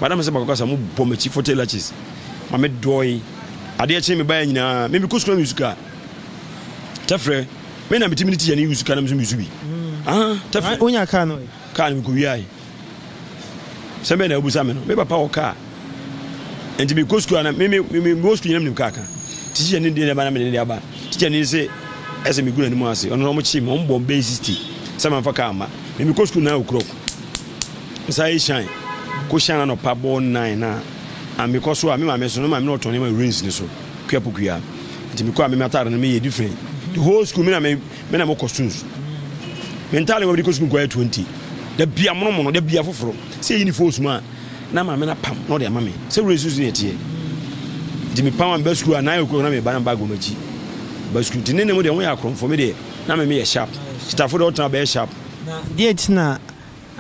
Madam sɛ bakɔka sɛ mo bɔ m'akyi 40 lashes. Ma me dɔe. Adeɛ kye me baeɛ nyinaa me mekɔ sukuu na mesu kaa. Tɛfrɛ me na metumi ne teacher no yusu kaa na me nso mesu bi. Ah tɛfrɛ. Wonya kaa no? Kaa no mekɔ wiae. Sɛ bɛn na wobusa me no me papa wɔ kaa. Nti mekɔ sukuu ana me me me wɔ sukuu nyina menim kaa ka. Teacher ne deɛ ba na mede ne deɛ aba. Teacher ne se ɛsɛ megu n'anim ase ɔno na ɔmo kye me ɔmo bɔ bɛyɛ 60 sɛ mamfa kaa mma. Me mekɔ sukuu 9 o'clock. Nsa yɛ shine ko shine anɔpa bɔ 9 na a mekɔ so a me maame so no maame na ɔtɔn nneɛma rains ne so kua pokua nti mekɔ a me m'ataade no meyɛ different the whole school me na me me na mekɔ schools me ntaade wɔ de kɔ school nkɔ yɛ 20 da bia monomono da bia foforɔ sɛ yɛ uniform mu a na maame na pam na ɔde ama me sɛ rains so ne ɛteɛ nti me pam a meba school a 9 o'clock na meba na bag wɔ m'akyi ba school nti ne ne mu deɛ ho yɛ akorɔmfo me deɛ na me meyɛ sharp sitafo deɛ ɔtena bɛyɛ sharp. Na deɛ nti na.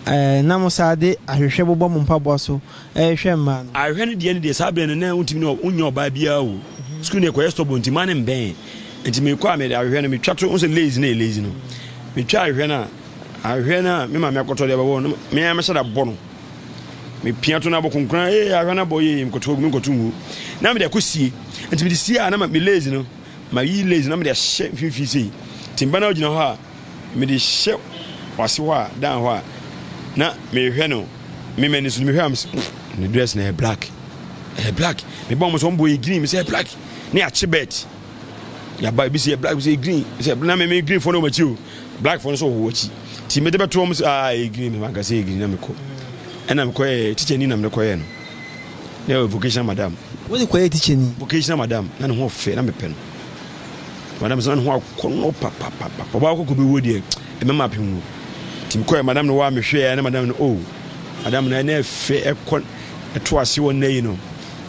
Ɛɛ, na mo saa de ahwehwɛ bobɔ mo mpaboa so rehwɛ mmaa no. Ahwehwɛ no deɛ no deɛ saa berɛ no na wontumi ne wonyɛ ɔbaa biara o. Sukuu no yɛkɔyɛ stubborn nti mmaa no mbɛn. Nti mekɔ a mede ahwehwɛ no metwa to, wohu sɛ lace no yɛ lace no. Metwa ahwehwɛ no a, ahwehwɛ no a me maame akɔtɔ de abɛbɔ no, me ara mɛhyɛ da bɔ no. Mepia to no abɔ konkran, ee ahwehwɛ no abɔ yee, mekɔto agu, menkɔto ngu. Na mede akɔ sie. Nti mede sie a na me lace no, mayi lace no na mede ahyɛ mfimfini sei. Nti meba na ogyina hɔ a, mede hyɛ w'ase hɔ a, dan hɔ a, na mehwɛ no, me m'ani so no mehwɛ a, mese, ne dress no ɛyɛ black, ɛyɛ black. Mebɔ wɔn sɛ wɔn bɔ yɛ green, mesɛ ɛyɛ black. Ne yɛakye bet. Yɛaba ebi sɛ yɛ black, ebi sɛ yɛ green. Sɛ na me me green fo no wɔ m'akyi o, black fo no nso wɔ wɔn akyi. Nti mede bɛto wɔn sɛ ah ɛyɛ green, me manka sɛ ɛyɛ green na mekɔ. Ɛna mekɔyɛ teacher ni na mede kɔyɛ no. Na ɛyɛ vocational madam. Wode kɔyɛ teacher ni? Vocational madam, na ne ho ɔfɛ na mepɛ no. Madam sɛ na ne ho akɔnnɔ papapapa. Ɔbaa kɔkɔ bɛwuo deɛ, ɛmɛma apem wuo. Nti mekɔɛ madam no hɔ a mehwɛɛ na madam no oh, madam no ɛna ɛfɛ ɛkɔ ɛto ase wɔ nnɛ yi no.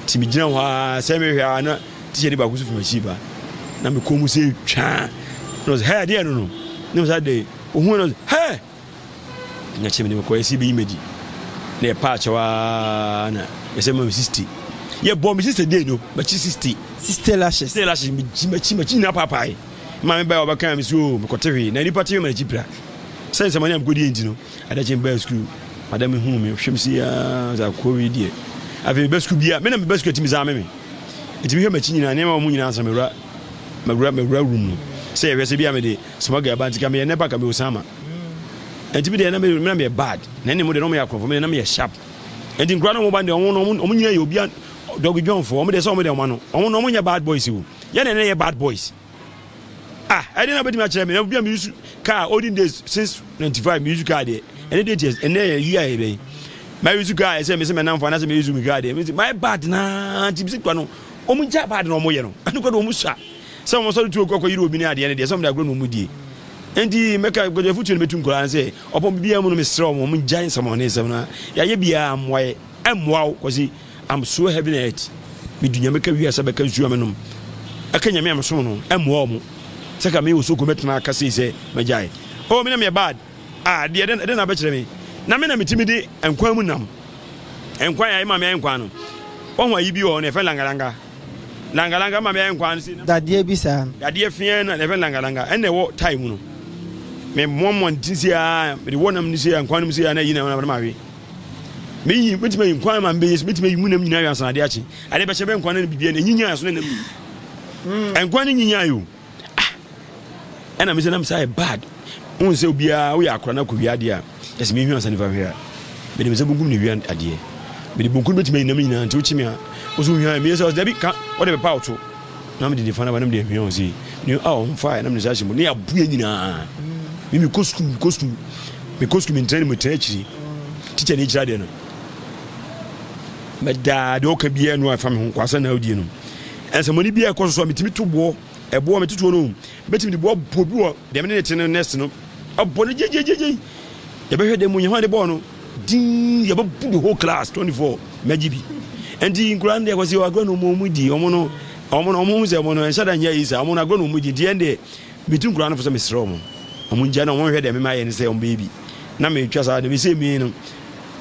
Nti megyina hɔ a sɛ mehwɛ a na teacher ni baako so fi m'akyi ba. Na me kɔn mu sɛ twaa. Na ɔsɛ hɛ adeɛ no no. Na ɔsɛ adeɛ ohun na ɔsɛ hɛ. Na kyɛ me de mekɔ yɛsɛ bɛyi madi. Na yɛpa akyɛw aa na yɛsɛ ma me 60. Yɛbɔ me 60 day no, makyi 60. 60 lashes. 60 lashes megyi makyi makyi nyinaa paapae. Maame bɛɛ ɔbɛka me so o mekɔte hwee na nipa te hwee ma n'akyi pira. Sɛ nsɛmɔne a mekɔdie nti no, adeɛ kye mebaa sukuu. Madam huu me, hwɛ me si aa sɛ akoa wei deɛ. Afei meba sukuu bia, me na meba sukuu atumi saa me me. Nti mehwɛ m'akyi nyinaa nneɛma wɔ mu nyinaa ansa mewura mawura mawura room no. Sɛ yɛhwɛ sɛ bia mede small girl ba nti ka meyɛ nɛpa ka meyɛ Osama. Nti me deɛ na me na meyɛ bad. Na ɛne mo deɛ na wɔyɛ akorɔmfo, me deɛ na meyɛ sharp. Nti nkura na wɔn ba deɛ wɔn wɔn wɔn nyinaa yɛ obia dɔge dwɔnfo. Wɔn deɛ sɛ wɔn deɛ wɔn ano. Wɔn na wɔn nyɛ bad boys o. Yɛn na yɛ bad boys. Ah, ɛdeɛ na bɛtumi akyerɛ me. Na obi a me use car olden days since 95 me use car deɛ. Ɛne deɛ tiɛ ɛnɛ yɛ yi a yɛ bɛyi. Ma use car ɛsɛ me sɛ me namfo anaasɛ me use me car deɛ. Me sɛ my bad naa nti me sɛ kura no. Wɔn gya bad na wɔn yɛ no. Ɛno kura de wɔn sua. Sɛ wɔn sɔre tuo kɔ kɔ yiri obi ne adeɛ no deɛ sɛ wɔn de agorɔ na wɔn die. Nti mɛka kɔjɔ afutuo no bɛtu nkɔla no sɛ ɔpɔn bibiara mu no mesrɛ wɔn wɔn gyae nsɛmɔne nsɛm no yɛayɛ biara mmoa yɛ ɛmmoa wo kɔsi I'm so heaven and earth medu nyame ka wiase bɛka nsuo a menom ɛka nyame a mesom no ɛmmoa wɔn sɛ ka me wɔ soko mɛtena aka sei sɛ mɛgyae oh me na meyɛ bad ah deɛ ɛdɛn na abɛkyerɛ me na me na metumi de nkwan mu nam nkwan a ɛma me ayɛ nkwan no wɔho ayi bi wɔ hɔ no yɛfɛ langalanga Langalanga ma meyɛ nkwan no sei. Dadeɛ bi saa no. Dadeɛ feɛ na yɛfrɛ no langalanga ɛna ɛwɔ tae mu no. Me mmoamoa ne ti sei ara mede wɔ nam no sei ara nkwan no mu sei ara na ayi nam na mawe. Meyi metumi ayi nkwan ma mbɛyɛ so metumi ayi mu nam nyinaa awe ansa na adeɛ akye. Adeɛ bɛkyɛ bɛ nkwan no ne biribiara na ɛnyinyaa so na nam yi. Nkwan no nyinyaa yi o. Ah! Ɛna me sɛ na me sɛ ayɛ bad. Wohu sɛ obiara woyɛ akora na kɔwia adeɛ a, ɛsɛ mehwɛ ansa nifa hwɛ a. Mede me nsa bunkum na ewia adeɛ. Mede bunkum no bɛtumi ayi nam nyinaa nti wokye me a, wo so wohwia meyɛ sɛ ɔsɛ dabi ka wode bɛpa wo to. Na mede nifa no aba na mede ahwia wo sei. Ne a ɔmfaeɛ na mede nsa ahyɛ mu ne yɛaboɛ nyinaa. Me mekɔ sukuu mekɔ sukuu mekɔ sukuu mentena ne mu tena akyiri. Tikya ne kyerɛ adeɛ no. Mɛdaa deɛ ɔka biara no a ɛfa me ho kwasa na wodie no. Nsɛmmɔne biara ɛkɔ so so a metumi to boɔ ɛboɔ mete toɔ no mɛtumi de boɔ bɔ bi wɔ deɛ mene ne te no next no ɛbɔ no gyegyegyegye yɛbɛhwɛ dɛ mu nyɛ hwan de bɔɔ no din yɛbɛbu the whole class 24 mɛgye bi nti nkura no deɛ kɔsi agorɔ no ɔmo di ɔmo no ɔmo no ɔmo hu sɛ ɔmo no ɛnhyɛ da nyɛ yi saa ɔmo no agorɔ no ɔmo di nti yɛn deɛ metu nkura no fo sɛ mesrɛ ɔmo ɔmo ngya na ɔmo nhwɛ deɛ mema yɛ no sɛ ɔmo bɛyɛ bi na metwa saa de mesɛ mi no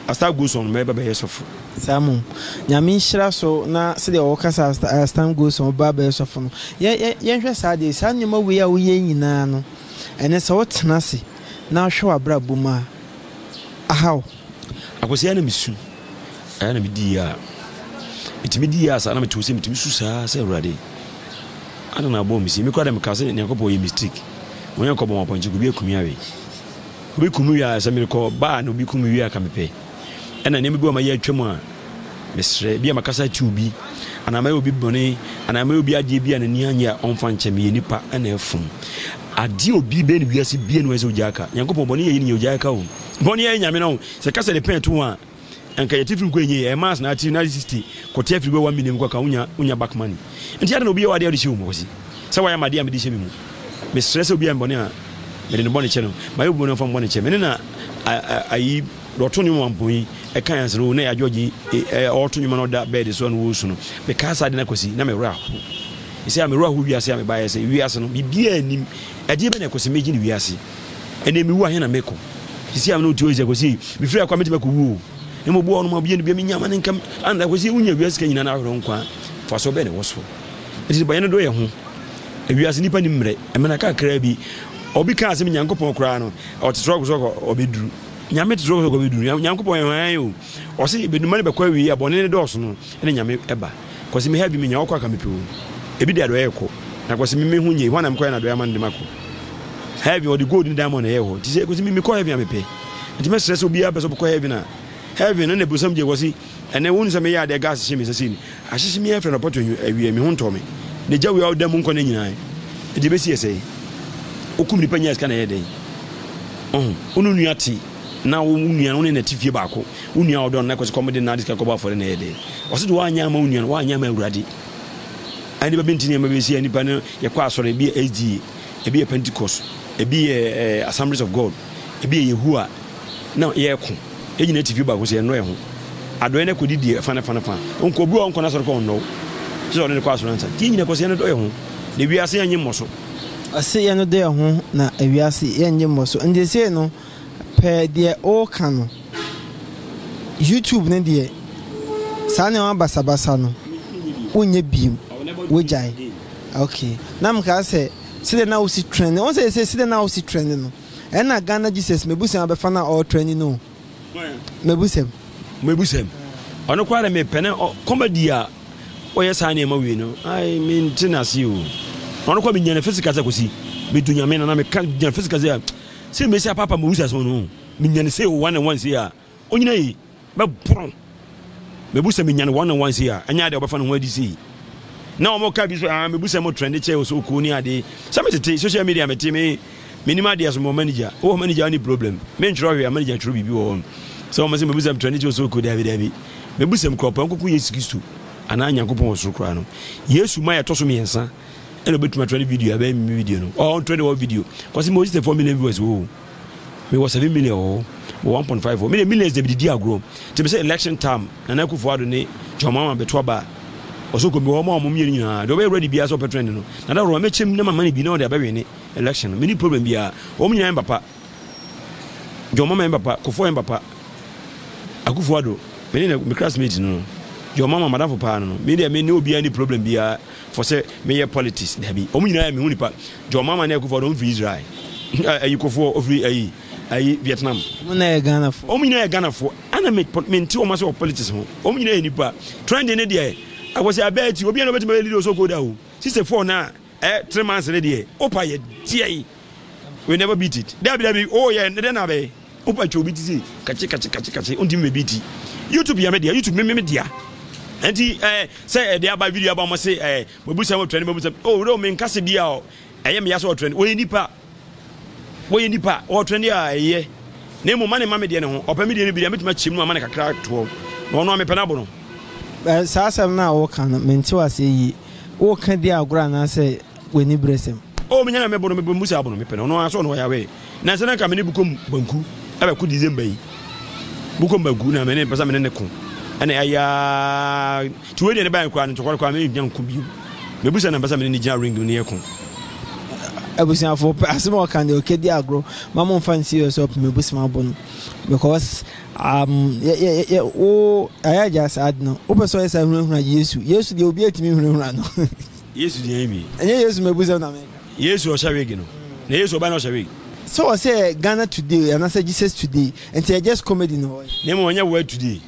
As time goes on mɛba bɛyɛ sɔfo. Saa mmom. Nyame nhyira so na sɛdeɛ wɔka sɛ as time goes on wobɛba abɛyɛ sɔfo no, yɛ yɛ yɛnhwɛ saa adeɛ yi, saa nneɛma wei a woyɛ yi nyinaa no, ɛnnɛ sɛ wotena ase na wohwɛ w'abrabɔ mu a, aha wo? Akwasi, ɛyɛ a na mesu, ɛyɛ a na medi yea. Metumi di yea saa na mete hɔ sɛ metumi su saa sɛ Awurade, adɛn na abɔ me sei? Me koraa deɛ mekaa sɛ Nyankopɔn yɛ mistake. Onyankopɔn bɔ me apɔnkye, obi aku me awe. Obi kum me wie a, sɛ merekɔ baa na obi kum me wie a ka mepɛ. Ɛna nneɛma bi wɔ mayɛ atwam a, mesrɛ. Bi a makasa atia obi, anaa mayɛ obi bɔne, anaa mayɛ obi adeɛ bi a n'ani annye a ɔmfa nkyɛ me. Meyɛ nipa ɛna ɛfom. Adeɛ obi bɛyɛ no wiase bia no sɛ ogyaa ka. Nyankopɔn bɔne yɛ yi ne yɛ ogyaa ka o. Bɔne yɛ nyame no. Sɛ kasa de pɛn to ho a, nka yɛte firi nkɔ ɛnyɛ yɛ. Ɛma asena ate na 60 kɔte afiri bɛ 1 million kɔ ka wonya wonya back money. Nti adɛn na obi yɛ wɔ adeɛ a wode hyɛ wo mu kwasi? Sɛ wayɛ m'adeɛ a mede hyɛ me mu. Mesrɛ sɛ obi ayɛ me bɔne a, mede ne bɔne kyɛ no. Mayɛ obi bɔne a ɔmfa me bɔne kyɛ me. Me ne na ayi deɛ ɔto nnwom wampɔn yi ɛka yɛn asɛm o na yɛ adwɔgye ɔreto nnwom na ɔda bɛɛde so a na wɔresu no. Mekaa saa ade no akwasi na me werɛ aho. Ɛsɛ a me werɛ aho wiase a mebaeɛ sɛ wiase no biribiara nnim. Ɛdeɛ bɛ na ɛkɔ sɛ megye ne wiase. Ɛnɛ mewu a he na mekɔ? Sisi a me ne wo te hɔ yi sɛ Kwasi, mefiri ha kɔ a mɛtumi akɔwu o. Na mmom obi wɔ hɔnom a obi yɛ no bia menya ma ne nka anda Kwasi wonya wiase sika nyinaa na ahwere wo nkwa a, mfasoɔ bɛn na ɛwɔ so? Nti bɔ yɛn dɔ yɛn ho. Ewiase nnipa nim mmerɛ, mmerɛ kakraa bi. Obi kaa sɛ Nyankopɔn koraa no, ɔte soro so ɔbɛduru. Nyame te soro so ɔbɛduru. Nyankopɔn yɛ hwan o? Ɔse bɛnuma no bɛkɔ awie a bɔne no dɔɔso no ɛna Nyame ɛba. Kwasi me heaven menya ɔkɔ aka mepɛ o. Ebi de adɔeɛ kɔ. Na Kwasi me me ho nye hwan na mekɔyɛ no adɔeɛ ama no de makɔ heaven ɔde gold ne diamond na ɛyɛ hɔ. Nti sɛ Kwasi me mekɔ heaven a mepɛ. Nti mɛsrɛ sɛ obiara pɛ sɛ ɔbɛkɔ heaven a heaven no na bonsam gye Kwasi ɛnɛ wonu sɛ meyɛ adeɛ gas hye me nsa sei ni ahyehye me afiri anɔpa to awia me ho ntɔ me. Na gya wei a ɔda mu nkɔ ne nyinaa nti ɛbɛsi yɛ sɛe. Wokum nipa nya sika na ɛyɛ dɛn? Ɔho wo ne nua te na wo nua no wo ne no te fie baako wo nua a ɔdɔ no na kɔsi kɔm de no ade sika kɔbɔ afɔre na ɛyɛ dɛ ɔsi de wanyɛ ama wo nua no wanyɛ ama awurade ɛne bɛbi nti nneɛma bɛsi a nipa no yɛkɔ asɔre ebi yɛ SDA ebi yɛ Pentecost ebi yɛ eh, Assemblies of God ebi yɛ Yehowa na yɛko yɛnyina te fie baako sɛ yɛnnɔ yɛn ho adɔeɛ no akɔdi deɛ ɛfa ne fa ne fa nkɔ obi wɔ nkɔ n'asɔre kɔ ɔnnɔ wo sɛ ɔne ne kɔ asɔre ansa nti yɛnyina kɔ sɛ yɛnnɔ yɛn ho na wiase yɛnye mmɔ so. Ɔse yɛnnodɔ yɛn ho na wiase yɛnnye mmɔ so nti sei no pɛ deɛ woka no YouTube no deɛ saa nneɛma basabasa no wonyɛ biom wogyae ok na mekaa sɛ sɛdeɛ na wosi trend wɔn sɛ sɛ sɛdeɛ na wosi trend no ɛna Ghana Jesus mebusɛm abɛfa no a ɔretrend no mebusɛm mebusɛm ɔno koraa de mepɛ ne comedy a ɔyɛ saa nneɛma wei no ai mente n'ase o ɔno koraa menya ne physical sɛ kɔsi medu nyame na na meka nya physical sɛ Sɛ mesi apaapa mo wusa so no, menya no sei one and one sei a, onyina yi, mɛboro. Mebu sɛ menya no one and one sei a, ɛnyɛ adeɛ ɔbɛfa ne ho adi sei. Na wɔn ka bi so, ah, mebu sɛ mo trend kyɛ so okuo ne ade. Sɛ metete social media mete me menim adeɛ so mewɔ manager. Wowɔ manager ni problem. Mentwerɛ hwee a manager twerɛ biribi wɔ hɔ. Sɛ wɔn sɛ mebu sɛ trend kyɛ so okuo dabi dabi. Mebu sɛ mkorɔpɔ nkoko Yesu Kristo anaa Nyankopɔn wɔ soro koraa no. Yesu ma yɛtɔ so mmiɛnsa. Ɛna obetumi atwerɛ ne video abɛyɛ me video no ɔɔ ntwerɛ ne wɔ video kɔsi mo 64 million viewers wɔ me wɔ 7 million wɔ wɔ 1.5 wɔ me de millions de didi agorɔ te me sɛ election time Nana Akufo-Addo ne John Mahama bɛto aba ɔsɛ kɔ mi wɔ ɔmo a ɔmo mmienu nyinaa deɛ ɔbɛyɛ ready biara sɛ ɔpɛ trend no na da wɔn mɛkyɛm na mama ne bi na ɔde abɛwene ne election no me ni problem biara wɔn nyinaa yɛ papa John Mahama yɛ papa Kufuor yɛ papa Akufo-Addo me ne me classmate no John Mahama madamfo paa no me deɛ me ne obiara ni problem biara For sɛ meyɛ politics dabi wɔn nyinaa yɛ me ho nipa John Mahama ne Akufo Addo wɔn firi Israel ayi Kofoɔ ofiri ayi ayi Vietnam. Wɔn nyinaa yɛ Ghanafoɔ. Wɔn nyinaa yɛ Ghanafoɔ ɛna me me nte wɔn ase wɔ politics ho wɔn nyinaa yɛ nipa trending ne deɛ ɛwɔ sɛ abɛɛ ti obi a na obetumi ayɛ leader osoko da o sise four na ɛ 3 months ne deɛ opa yɛ deɛ yi we never beat it dabi dabi oh yɛ ne dɛ na abɛyɛ. Wopa twa obi ti sei kakye kakye kakye kakye ontumi mɛ bi ti. YouTube yɛ me dea YouTube me me dea. Nti eh sɛ ɛde aba video aba mo se eh mo busa mo trend mo busa oh no me nkase bi a ɛyɛ me ya sɛ ɔtrend wɔyɛ nipa wɔyɛ nipa ɔtrend a ɛyɛ na emu ma ne ma me deɛ ne ho ɔpɛ me deɛ no bi deɛ metumi akyem no ama ne kakra toɔ na ɔno a mepɛ no abo no. Saa asɛm no a woka no mente wo aseɛ yie. Woka di agorɔ anaasɛ w'aniberesɛm? Oh menya na mebo no mebo musa abo no mepɛ no ɔno ara sɛ ɔno ɔyɛ awɛ na sɛ na nka mene bukom banku ɛbɛko December yi bukom banku na mene pɛ sɛ mene ne ko ɛna ɛyɛ ti wei deɛ ne baɛ koraa no ntɔkwa no koraa mene gyina nko bio mebu sɛ na mpɛ sɛ mene ne gyina ring mu ne yɛ ko. Abusuafoɔ pɛ asɛm a ɔka deɛ ɔkɛdi agorɔ ma mo nfa no serious ɔpɛ mebusɛm abo no because um, yɛ yɛ yɛ wo ayɛ agya saa ade no wopɛ sɛ ɔyɛ saa hunahuna Yesu Yesu deɛ obi atumi hunahuna no. Yesu deɛ ɛmi. Ɛnyɛ Yesu mebusɛm na meka. Yesu ɔhyɛ wig no na Yesu ɔba na ɔhyɛ wig. Sɛ ɔsɛ Ghana today anasɛ Jesus today nti ɛyɛ just comedy na ɔyɛ. Na mmom ɔnyɛ world today.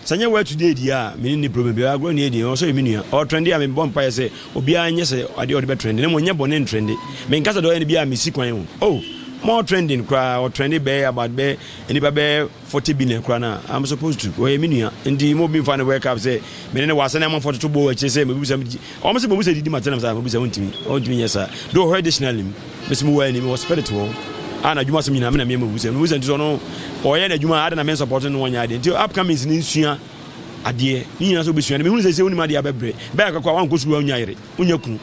Sɛ nyɛ world today deɛ a me ne nni problem biara agorɔ nni deɛ ɔsɛ ɔyɛ me nua ɔtrɛnde a mebɔ mpaeɛ sɛ obiara nyɛ sɛ adeɛ ɔde bɛtrɛnde na mmom ɔnyɛ bɔne ntrɛnde menka sɛ deɛ ɔyɛ no biara mesi kwan o oh more trending koraa ɔtrɛnde bɛyɛ about bɛyɛ nnipa bɛyɛ 40 billion koraa na I'm supposed to ɔyɛ me nua nti mo obi nfa ne wake up sɛ me ne ne wɔ asɛn amanfoɔ toto bɔ akyire sɛ mebisa wɔn sɛ mebisa didi ma tenam saa mebisa wɔntumi wɔntumi nyɛ saa do ɔhwɛ dictionary mu mesi mu wɔ anim wɔ spirit wɔ a na adwuma sɛm nyinaa me na meyɛ mebisa mebisa nti sɛ ɔno ɔyɛ n'adwuma ade na me support no wɔnyɛ adeɛ nti upcomings ne nsua adeɛ ne nyinaa sɛ wobɛsua no mehunu sɛ sɛ wonim adeɛ abɛbrɛ bɛyɛ kakɔ a wankɔ sukuu a wonya yere wonya kunu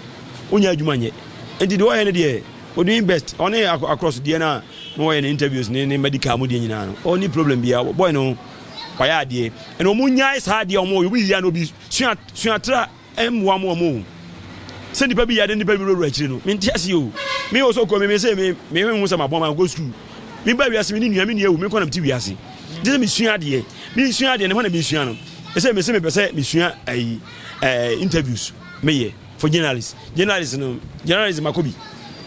wonya adwuma nyɛ nti deɛ ɔyɛ no deɛ Ɔdoing best ɔne across deɛ no a na wɔyɛ no interviews ne ne medical mu deɛ nyinaa no ɔni problem biara boy no wayɛ adeɛ ɛna ɔmo nyae saa adeɛ ɔmo obi yia na obi sua sua tra mmoa mo ɔmo sɛ nipa bi yɛ ade nipa bi wurawura akyire no mente ase o me wɔ so kɔ me me sɛ me me hu sɛ mabɔ ma nkɔ sukuu. Mebaa wiase me ne nua, me nua awu, me nko na mete wiase. Gye sɛ mesua adeɛ. Mesua adeɛ no, hɔ na mesua no. Ɛsɛ mese mepɛ sɛ mesua ayi ɛɛ interviews meyɛ for journalist. Journalist no, journalist makɔ bi.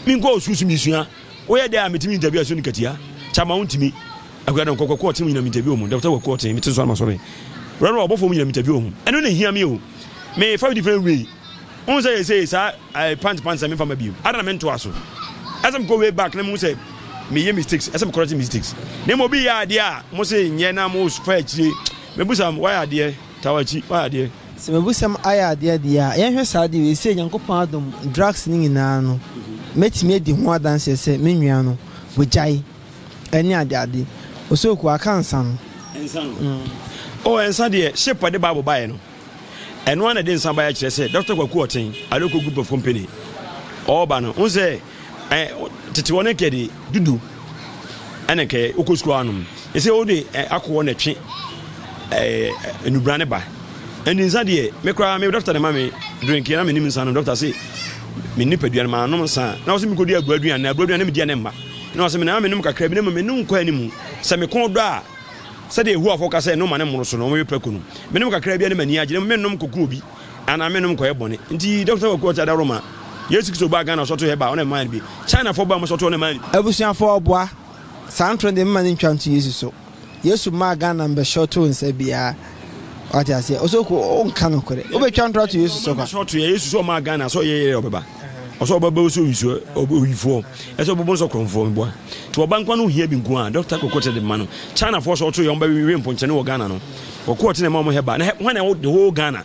Menkɔ sukuu so mesua. Woyɛ dɛ a metumi interview aso ne katia. Kyama wontumi. Akua dɔn kɔkɔ kɔɔ tem nyina me interview ɔmo. Dɔkta wɔ kɔɔ tem mete nso ama sɔre. Wura no ɔbɔfoɔ mu nyina me interview ɔmo. Ɛno na ehia me o. Me fa different way. Wohu sɛ yɛsɛ saa eh, pant pant sɛ memfa ma bio. Ada na mentoa so. Ɛsɛ mekɔ way back na mehu sɛ meyɛ mistakes. Ɛsɛ me correct mistakes. Na mmom obi yɛ adeɛ a mo se nyɛ na mo fa akyire. Mebusa mo wayɛ adeɛ taw akyi wayɛ adeɛ. Sɛ mebusam ayɛ adeɛ deɛ a, yɛnhwɛ saa adeɛ wei, sei Nyankopɔn adom drugs no nyinaa no, mɛtumi adi ho adanseɛ sɛ me nua no, wagyae. Ɛne ade ade. Osooku, aka nsa no. Nsa no? Oh, nsa deɛ, ship a ɛde Bible baeɛ no, ɛno ara na ɛde nsa baeɛ kyerɛ sɛ Dɔkta Kwaku Ɔten, Aloko Group of Company, ɔreba no, wohu sɛ eh, tete hɔ no nka yɛde dudu ɛna nka wokɔ sukuu anom. Ɛsɛ wode eh, akowɔ na ɛtwe eh, nnubra ne ba. Ɛnti nsa deɛ, me koraa me dɔkta de ma me drink na menim nsa no, dɔkta se me nipadua no maanom nsa na wɔsɛ mekɔdi aburo aduane na aburo aduane na medi a na mma. Na ɔse, Menaa menom kakra bi, na mmom menom nkɔ anim. Sɛ me kɔn dɔ a, sɛdeɛ Yehowafoɔ ka sɛ, Nom ma no mmoro so no, wɔwe prɛko no. Menom kakra bi a na m'ani agye, na mmom mennom nkɔku obi, anaa mennom nkɔyɛ bɔne. Nti Dɔkta Kwaku Ɔte Adaworoma, Yesu Kristo baa Ghana ɔsɔto herbal, ɔna ɛmaa no bi. Chinafoɔ baa mu sɔto ɔna ɛmaa no bi. Abusuafoɔ ɔboa, saa ntoro deɛ mema no ntwa nto Yesu so. Yesu maa Ghana mbɛshɔtoo nsa biaa wate aseɛ osoko wonka nokorɛ wobɛtwa ntorɔ ato Yesu so kwa. Ɔmbɛshɔto yɛ Yesu sɛ ɔmaa Ghana sɛ ɔyɛ yɛ ɔbɛba ɔsɛ ɔbɛba ɔsɛ owisoɔ owifoɔ ɛsɛ ɔbɛbɔ nsɛ ɔkorɔmfoɔ meboa nti ɔba nkwa no hia bi nko a Dr. Kokote de ma no China foɔ sɛ ɔto yɛ ɔmbɛwe mponkyɛne wɔ Ghana no ɔkɔ ɔte na ɛma ɔmo hɛba na hwan na ɛwɔ the whole Ghana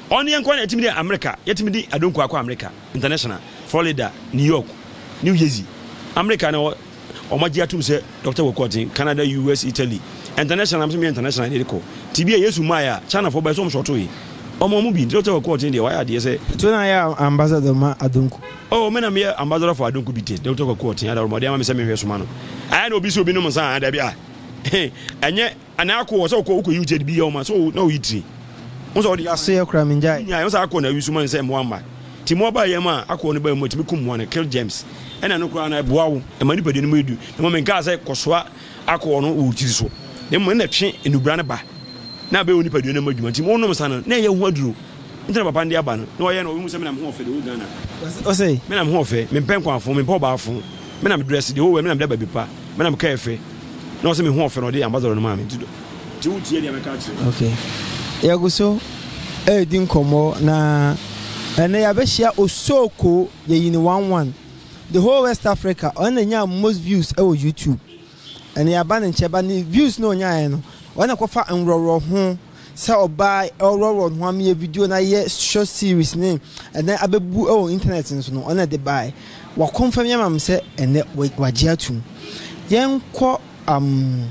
ɔne yɛn nkwa na yɛtumi de America yɛtumi de adonko akɔ America international Florida New York New Jersey America na Wɔagye atom sɛ Dɔkta wɔ kɔɔten, Canada, US, Italy, international, nam sɛ meyɛ international de kɔ. Nti bi a Yesu mmaeɛ a, Chinafoɔ baeɛ sɛ wɔn sɔɔtoe. Wɔn wɔn bi. Nti Dɔkta wɔ kɔɔten deɛ wayɛ adeɛ sɛ. Nti wo na ayɛ ambassador ma Adonku? Oh, me na meyɛ ambassador for Adonku Bitters. Dɔkta wɔ kɔɔten, adaworo ɔde ama me sɛ menhwɛ soma no. Ayɛ na obi sɛ obi nom nsa a, dabi a. Ɛnyɛ Ana akɔ wɔ sɛ wokɔ wokɔ yi wo ti bi yɛ wɔn sɛ na oyi tiri. Wo sɛ ɔde aso yɛ kora mengyae. Nyaa wo sɛ akɔ na awi so man sɛ mmoa mma. Ti mmoa ba yam a akɔ no ba mu atumi kum mmoa no kill germs. Ɛna no koraa na ɛboa wo ɛma nipadua no mu yɛ du. Na mmom menkaa sɛ kɔsoa akɔ no wɔ wo tiri so. Na mmom ɛna twe nnubra no ba na abɛyɛ wo nipadua no mu adwuma. Nti wonom sa no na ɛyɛ ho aduro. Nti na papa no de aba no na ɔyɛ no ɔhu sɛ me na me ho ɔfɛ de wɔ Ghana. Ɔsɛ. Me na me ho ɔfɛ mempɛ nkwanfo mempɛ ɔbaafo me na me dress de wɔ me na meda baabi pa me na me ka ɛfɛ. Na ɔsɛ me ho ɔfɛ na ɔde ambassador no maa me nti nti wo tie deɛ mɛka akyerɛ. Okay. Yɛgu so ɛredi nkɔmmɔ na ɛnɛ yɛabɛhyia Osooko yɛyi no one one the whole West Africa ɔno na nyaa most views ɛwɔ YouTube ɛnɛ yɛaba ne nkyɛn ba ne views na ɔnyaeɛ no ɔno na kɔfa nworɔworɔ ho sɛ ɔbaa ɔworɔworɔ ne ho ama yɛ video na yɛ short series ne ɛnɛ abɛbu wɔ internet nso no ɔna de bae wakɔnfam yɛ ma me sɛ ɛnɛ wagye atum yɛnkɔ um,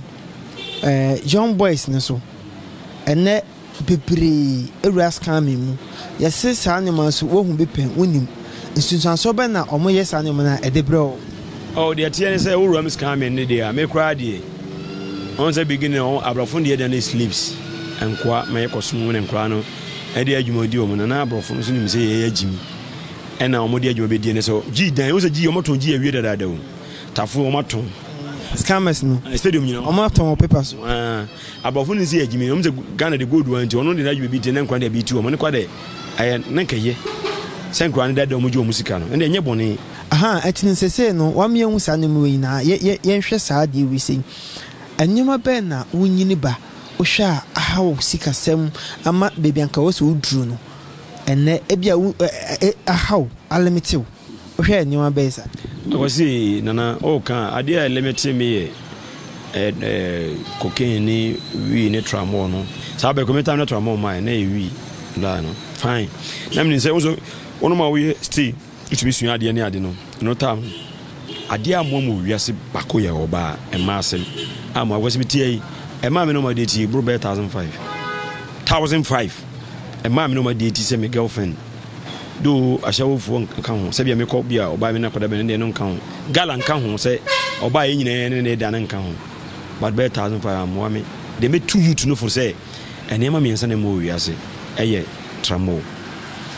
eh, young boys no so ɛnɛ bebree awura scamming mu yɛse saa nneɛma nso wohu bi pɛn wonim nsunsuansoɔ bɛn na wɔyɛ saa nneɛma no a ɛde brɛ wo Oh, deɛ ɛteɛ ne sɛ wowura mu scamming ne deɛ a me koraa deɛ ɔn sɛ beginning ɔn aborɔfo no deɛ deɛ ne slaves nkoa ma yɛkɔ som ne nkoraa no ɛde adwuma di wɔn na na aborɔfo no nso nim sɛ yɛyɛ agyimi ɛna wɔn de adwuma bɛdie ne sɛ gyi dan wɔn sɛ gyi wɔn atɔn gyi awie dadaada o tafo wɔn atɔn scammers no eh, stadium nyina wɔn atɔn wɔ paper so ah, aborɔfo no sɛ yɛ agyimi wɔn sɛ Ghana de gold wɔn nti ɔno de n'adwuma bi ti ne nkora de abi ti wɔn ne kwa de ɛyɛ ne nkɛyɛ sɛ nkora no dada wɔn gye wɔn sika no ɛnna ɛnyɛ bɔne. Ahaa, ɛnti no sesei no wama yɛahu saa nneɛma wei nyinaa. Yɛ, yɛ, yɛnhwɛ saa adeɛ wei sei. Nneɛma bɛn na wonyini ba, wohwɛ a aha wo sikasɛm ama baabi anka ɛwɔ sɛ woduru no, ɛnnɛ ebia wo, ɛ, ɛ, aha wo, alimite wo. Wohwɛ nneɛma bɛyɛ saa. Akwasi, Nana, woka a, adeɛ a ɛlimite me yɛ ɛ, ɛ, cocaine ne wii ne tramol no. Saa bɛko me time na tramol mae, na ɛyɛ wii daa no. Fine. Na menim sɛ wo nso, wonom a woyɛ stay. Wotumi sua adeɛ ne ade no, ɛno taa ho. Adeɛ a mmoa mu wɔ wiase baako yɛ ɔbaa, mmaa asɛm. A mo akwasi metia yi, ɛmaa me na ɔma date yi boro bɛyɛ 1005. 1005! Ɛmaa me na ɔma date sɛ me girlfriend. Do ahyɛwofoɔ nka ho, sɛbia mekɔ bi a ɔbaa me na kɔda bɛn deɛ no nka ho. Gala nka ho sɛ ɔbaa yɛ nyinaa ne ne da no nka ho. But bɛyɛ 1005 ammoa me. Deɛ mɛtu youth no fo sɛ, nneɛma mmiɛnsa na ɛmmoa wɔ wiase, ɛyɛ tramol.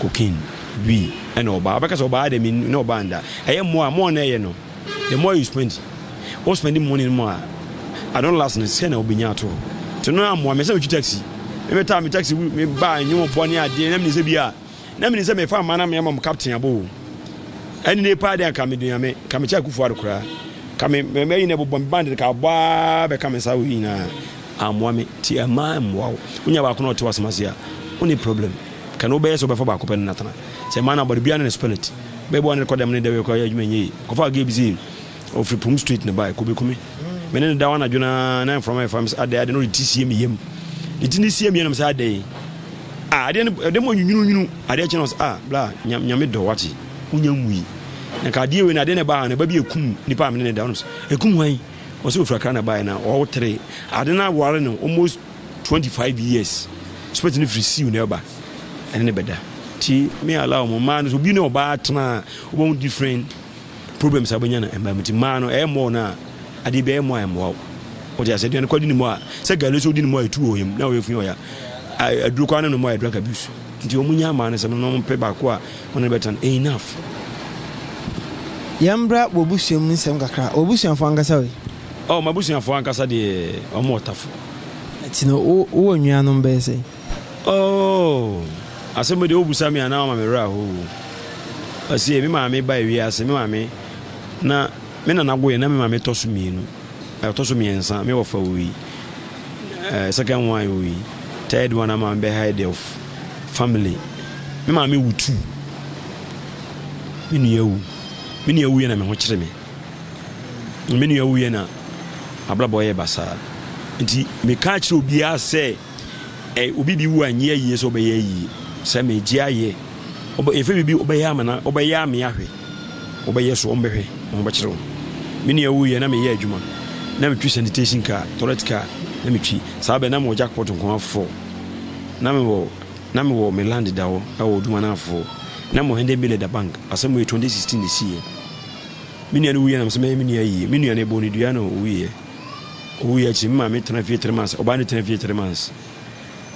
cocaine, wii, ɛna ɔbaa. Wobɛka sɛ ɔbaa deɛ me ne ɔbaa nda. Ɛyɛ more a, more na ɛyɛ no, the more you spend. Wo spend money no mu a, I don't last no sika na wobɛnya ato hɔ. Nti no ammoa me sɛ metwi taxi. Me metaa me taxi me baa nye wɔn ne adeɛ na menim sɛ bi a na menim sɛ mefa mma na meama mo captain abɔ o. Ɛne ne paa deɛ anka mede nyame ka mekyɛ akufo ado koraa. Ka me mɛyi na ɛbobɔ me band ka abɔ ara bɛka me nsa wɔ yi nyinaa. Ammoa me nti ɛmmaa mmoa wo. Wonya baako na ɔte w'asɛm ase a, wonni problem. Ka na wobɛyɛ sɛ wobɛfa baako pɛ no na tena. Sɛ mmaa no abɔde biara ne ne spirit. Bɛboa no kɔ dɛm ne dɛm kɔ yɛ adwuma nyɛ yie. Kɔfa girl bi sei ɔfiri Pum street na bae kɔbɛku me. Me ne no da hɔ anadwo no ara na mframa ɛfa me sɛ adɛn adɛn na ɔde ti sie me yam. Ne ti ne sie me yam na me sɛ adɛn. Ah adeɛ no ɛde mu nwununwunu adeɛ kye na ɔsɛ ah bla nyame dɔ wate wonya nwui. Na nka adeɛ wei na adeɛ na ɛbaa ha no ɛba bi ɛkum nipa a me ne no da hɔ no sɛ ɛkum hwan? Ɔsɛ ofiri Accra na ɛbaeɛ na ɔwɔ tere ade no aware no almost 25 years spirit no firi siw na ɛba ɛne ne bɛda ti me allow mo mmaa no so obi ne ɔbaa tena a wobɛhu different problems a wobɛnya no mmaa mu nti mmaa no ɛyɛ mmɔɔ no a adeɛ bi ɛyɛ mmɔɔ a ɛmmoa wo wote asɛ aduane kɔ di ne mu a sɛ gale so wodi ne mu a ɛtu wɔ yam na wɔyɛ fi ɔya aduro kɔ ano no mu a drug abuse nti wɔn nya mmaa no sɛ no na wɔn pɛ baako a wɔn ne bɛtena enough. Yɛmbra w'abusua mu nsɛm kakra. W'abusuafo ankasa wei? Oh, m'abusuafo ankasa deɛ, wɔn wɔ Tafo. Nti no, wo wowɔ nuanom bɛyɛ sɛn? Oh, asɛm yi deɛ wobusa me a na wama me werɛ ahow o. Ɔse me maame baa wiase, me maame na me nana woeɛ na me maame tɔ so mmienu, ɔtɔ so mmiɛnsa, me wɔfa wui, eh, second one wui, third one ama me bɛ head of family. Me maame wu tu, me nua wu, me nua wuiɛ na me ho kyere me. Me nua wuiɛ na abrabɔ yɛ basaa. Nti meka kyerɛ obiara sɛ ɛ obi bi wu a nyɛ ayie sɛ ɔbɛyɛ ayie. Sɛ megye ayɛ, ɔbɛ yɛfɛ biribi ɔbɛyɛ ama na ɔbɛyɛ ame ahwɛ. Ɔbɛyɛ so ɔmbɛhwɛ, ɔho bɛkyerɛ wo. Me nua wuiɛ na meyɛ adwuma. Na metwi sanitation car, toilet car na metwi. Saa bɛ na mewɔ jackpot nko ara fɔ. Na mewɔ na mewɔ me land da hɔ ɛwɔ Odumana-Afo. Na mewɔ hundred million da bank. Asɛm wei 2016 na ɛsiiɛ. Me nua no wuiɛ na mesɛ mɛyɛ me nua yie. Me nua no ɛbɔɔ no dua na ɔwuiɛ. Ɔwuiɛ akyi me maame tena fie 3 months. Ɔbaa no tena fie 3 months.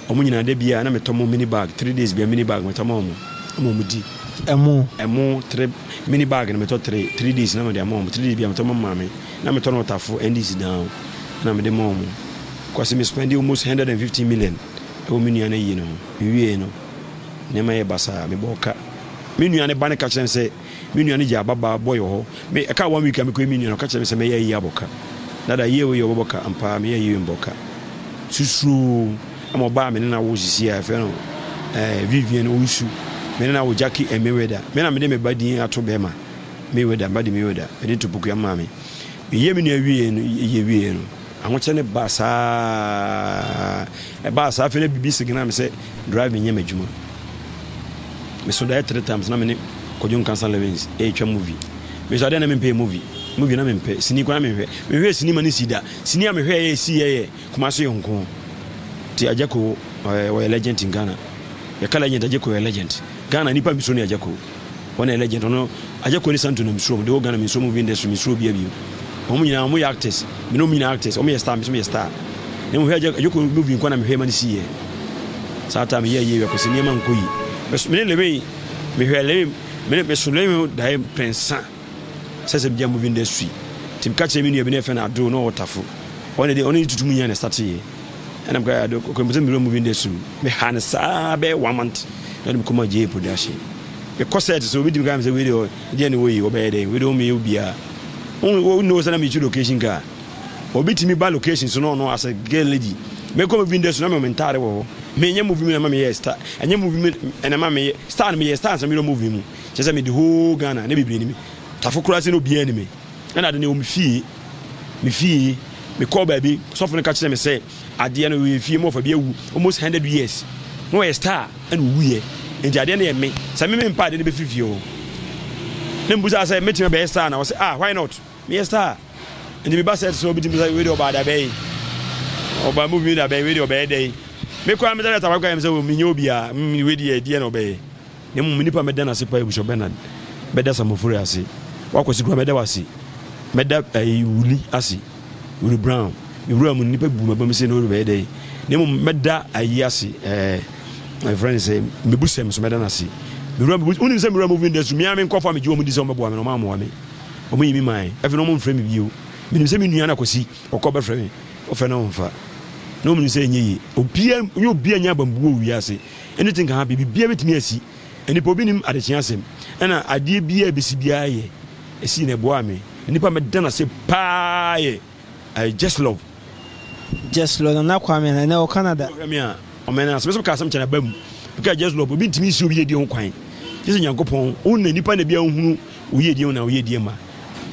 Wɔn nyinaa da biara na metɔ mo mini bag 3 days bia mini bag metɔ ma wɔn ma wɔn di. Ɛmo. Ɛmo 3 mini bag na metɔ 3 3 days na mede ama wɔn 3 days bia metɔ ma maame na metɔ no ɔtafo NDC down na mede ma wɔn. Kwasi me spend almost 150 million ɛwɔ me nua no ayie no ho. Mewiee no nneɛma yɛ basaa mebɔɔ ka. Me nua no ba no ka kyerɛ me sɛ Me nua no gyaa ababaa boy wɔ hɔ. Me, ɛkaa one week a mekɔyɛ me nua no, ɔka kyerɛɛ me sɛ mɛyɛ ayie abɔ ka. Dada, ayie wei yɛ ɔbɛbɔ ka ampa ara, meyɛ ayie wei mebɔ ka. Susuroo, ɛma ɔbaa a me ne no awo sisi a yɛfrɛ no eh, Vivian Owusu. Me ne no awo Jackie and Mayweather. Me na mede me ba din ato bɛrima, Mayweather, me ba de Mayweather, mede to Pokuya maame. Meyɛ me nua wieɛ no, yɛ wieɛ no, ahokyerɛ no baa saa. Ɛbaa saa afei na biribi signal me sɛ drive nyɛ m'adwuma. Meso daeɛ three times na me ne Kwadwo Nkansah Lewins ɛretwa movie. Meso adeɛ na mempɛ yɛ movie. Movie na mempɛ. Sini koraa na menhwɛ. Menhwɛɛ sini ma ne sii da. Sini a mehwɛɛ yɛ ɛsii yɛ yɛ Kumasi yɛ nko. Nti Agyako ɔyɛ legend in Ghana. Yɛka legend Agyako yɛ legend. Ghana nipa mesuro ne Agyako. Wɔn yɛ legend ɔno Agya Kwesi Santo na mesuro wɔn the whole Ghana mesuro movie industry mesuro obiara bio wɔn nyinaa wɔn yɛ actors me ne wɔn nyinaa actors wɔn yɛ star me nso meyɛ star na mmom hwɛ Agya Agya Kwesi movie nko na mehwɛ ma no si yɛ saa time yɛ yie Kwesi nneɛma nkɔ yi meso me ne Lewin mehwɛ Lewin me ne meso Lewin daeɛ mprɛnsa sɛ sɛ megya movie industry nti meka kyerɛ me nua bi na ɛfɛ no Ado na ɔwɔ Tafo ɔne de ɔne ne tutu mu nyɛ na ɛsate yɛ ɛna meka Ado kɔkɔ mpɛ sɛ mewura movie industry mu meha no saa bɛyɛ one month na ɔde me kɔma JA production Mekɔ set so obi tumi ka me sɛ wei deɛ deɛ ne wɔ yi wɔbɛyɛ dɛn wei deɛ wɔmmɛyɛ obiara wo know sɛ na metwi location car obi tumi ba location so na ɔno as a girl lady mekɔ movie industry na mewɔ me ntaare wɔ hɔ menyɛ movie mu na ma meyɛ star ɛnyɛ movie mu ɛna ma meyɛ star no meyɛ star nsa meyɛ movie mu kyerɛ sɛ mede whole Ghana ne bebree ni me tafo koraa sɛ na obiara ni me ɛna ade no ɛwɔ me fie me fie mekɔɔ baabi sɔfo no ka kyerɛ me sɛ adeɛ no wɔ fie mu ɔfa bi awu almost 100 years na ɔyɛ star ɛna owuiɛ nti adeɛ no yɛ me sɛ me mempa adeɛ no bɛfiri fie hɔ na mbusa sɛ mɛtumi abɛyɛ star na ɔsɛ ah why not meyɛ star nti meba sɛ sɛ obi tumi sɛ wei deɛ ɔbaa da bɛyi ɔbaa movie da bɛyi wei deɛ ɔbɛyɛ dɛn me koraa meda data wakɔ yɛ sɛ menyɛ obiara wei deɛ deɛ na ɔbɛyɛ na mmom nipa mɛda n'ase paa ebusua Bernard mɛda Samofori ase wakɔsi koraa mɛda wase mɛda ɛyi wuli ase Willie Brown, me wura mu no, nnipa bu m'abam sɛ na ɔrebɛyɛ dɛn, na mmom mɛda ayi ase, ɛɛ, ɛfrɛ no sɛ, mebusɛm so mɛda no ase. Me wura, wonim sɛ me wura movie industry, me ara me nkurɔfoɔ a megye wɔn di sɛ wɔbɛboa me no, wɔn ammoa me. Wɔn yi me mae. Afei na wɔn mfrɛ me bio. Menim sɛ me nua no Akwasi, ɔkɔ bɛfrɛ me, ɔfrɛ na ɔmfa. Na ɔmenim sɛ ɛnyɛ yie. Obia, nyɛ obia nyɛ abambuo wɔ wiase. Anything can happen, biribiara bɛtumi asi. Nnipa obi nim adekyee asɛm. Ɛna adeɛ biara ɛbɛsi biara yɛ. Ɛsii na ɛboaa me. Nnipa mɛda no ase paa yɛ. I just love. Just love Nana Kwame ɛnɛ wɔ Canada. Ɔhwɛ me a ɔmɛn ase mɛsɛ ka asɛm kyɛn aba mu. Because just love obi ntumi nsi obi yɛ die ho kwan. Gye sɛ Nyankopɔn wo na nipa na bia nhunu wo yɛ die na wo yɛ die ma.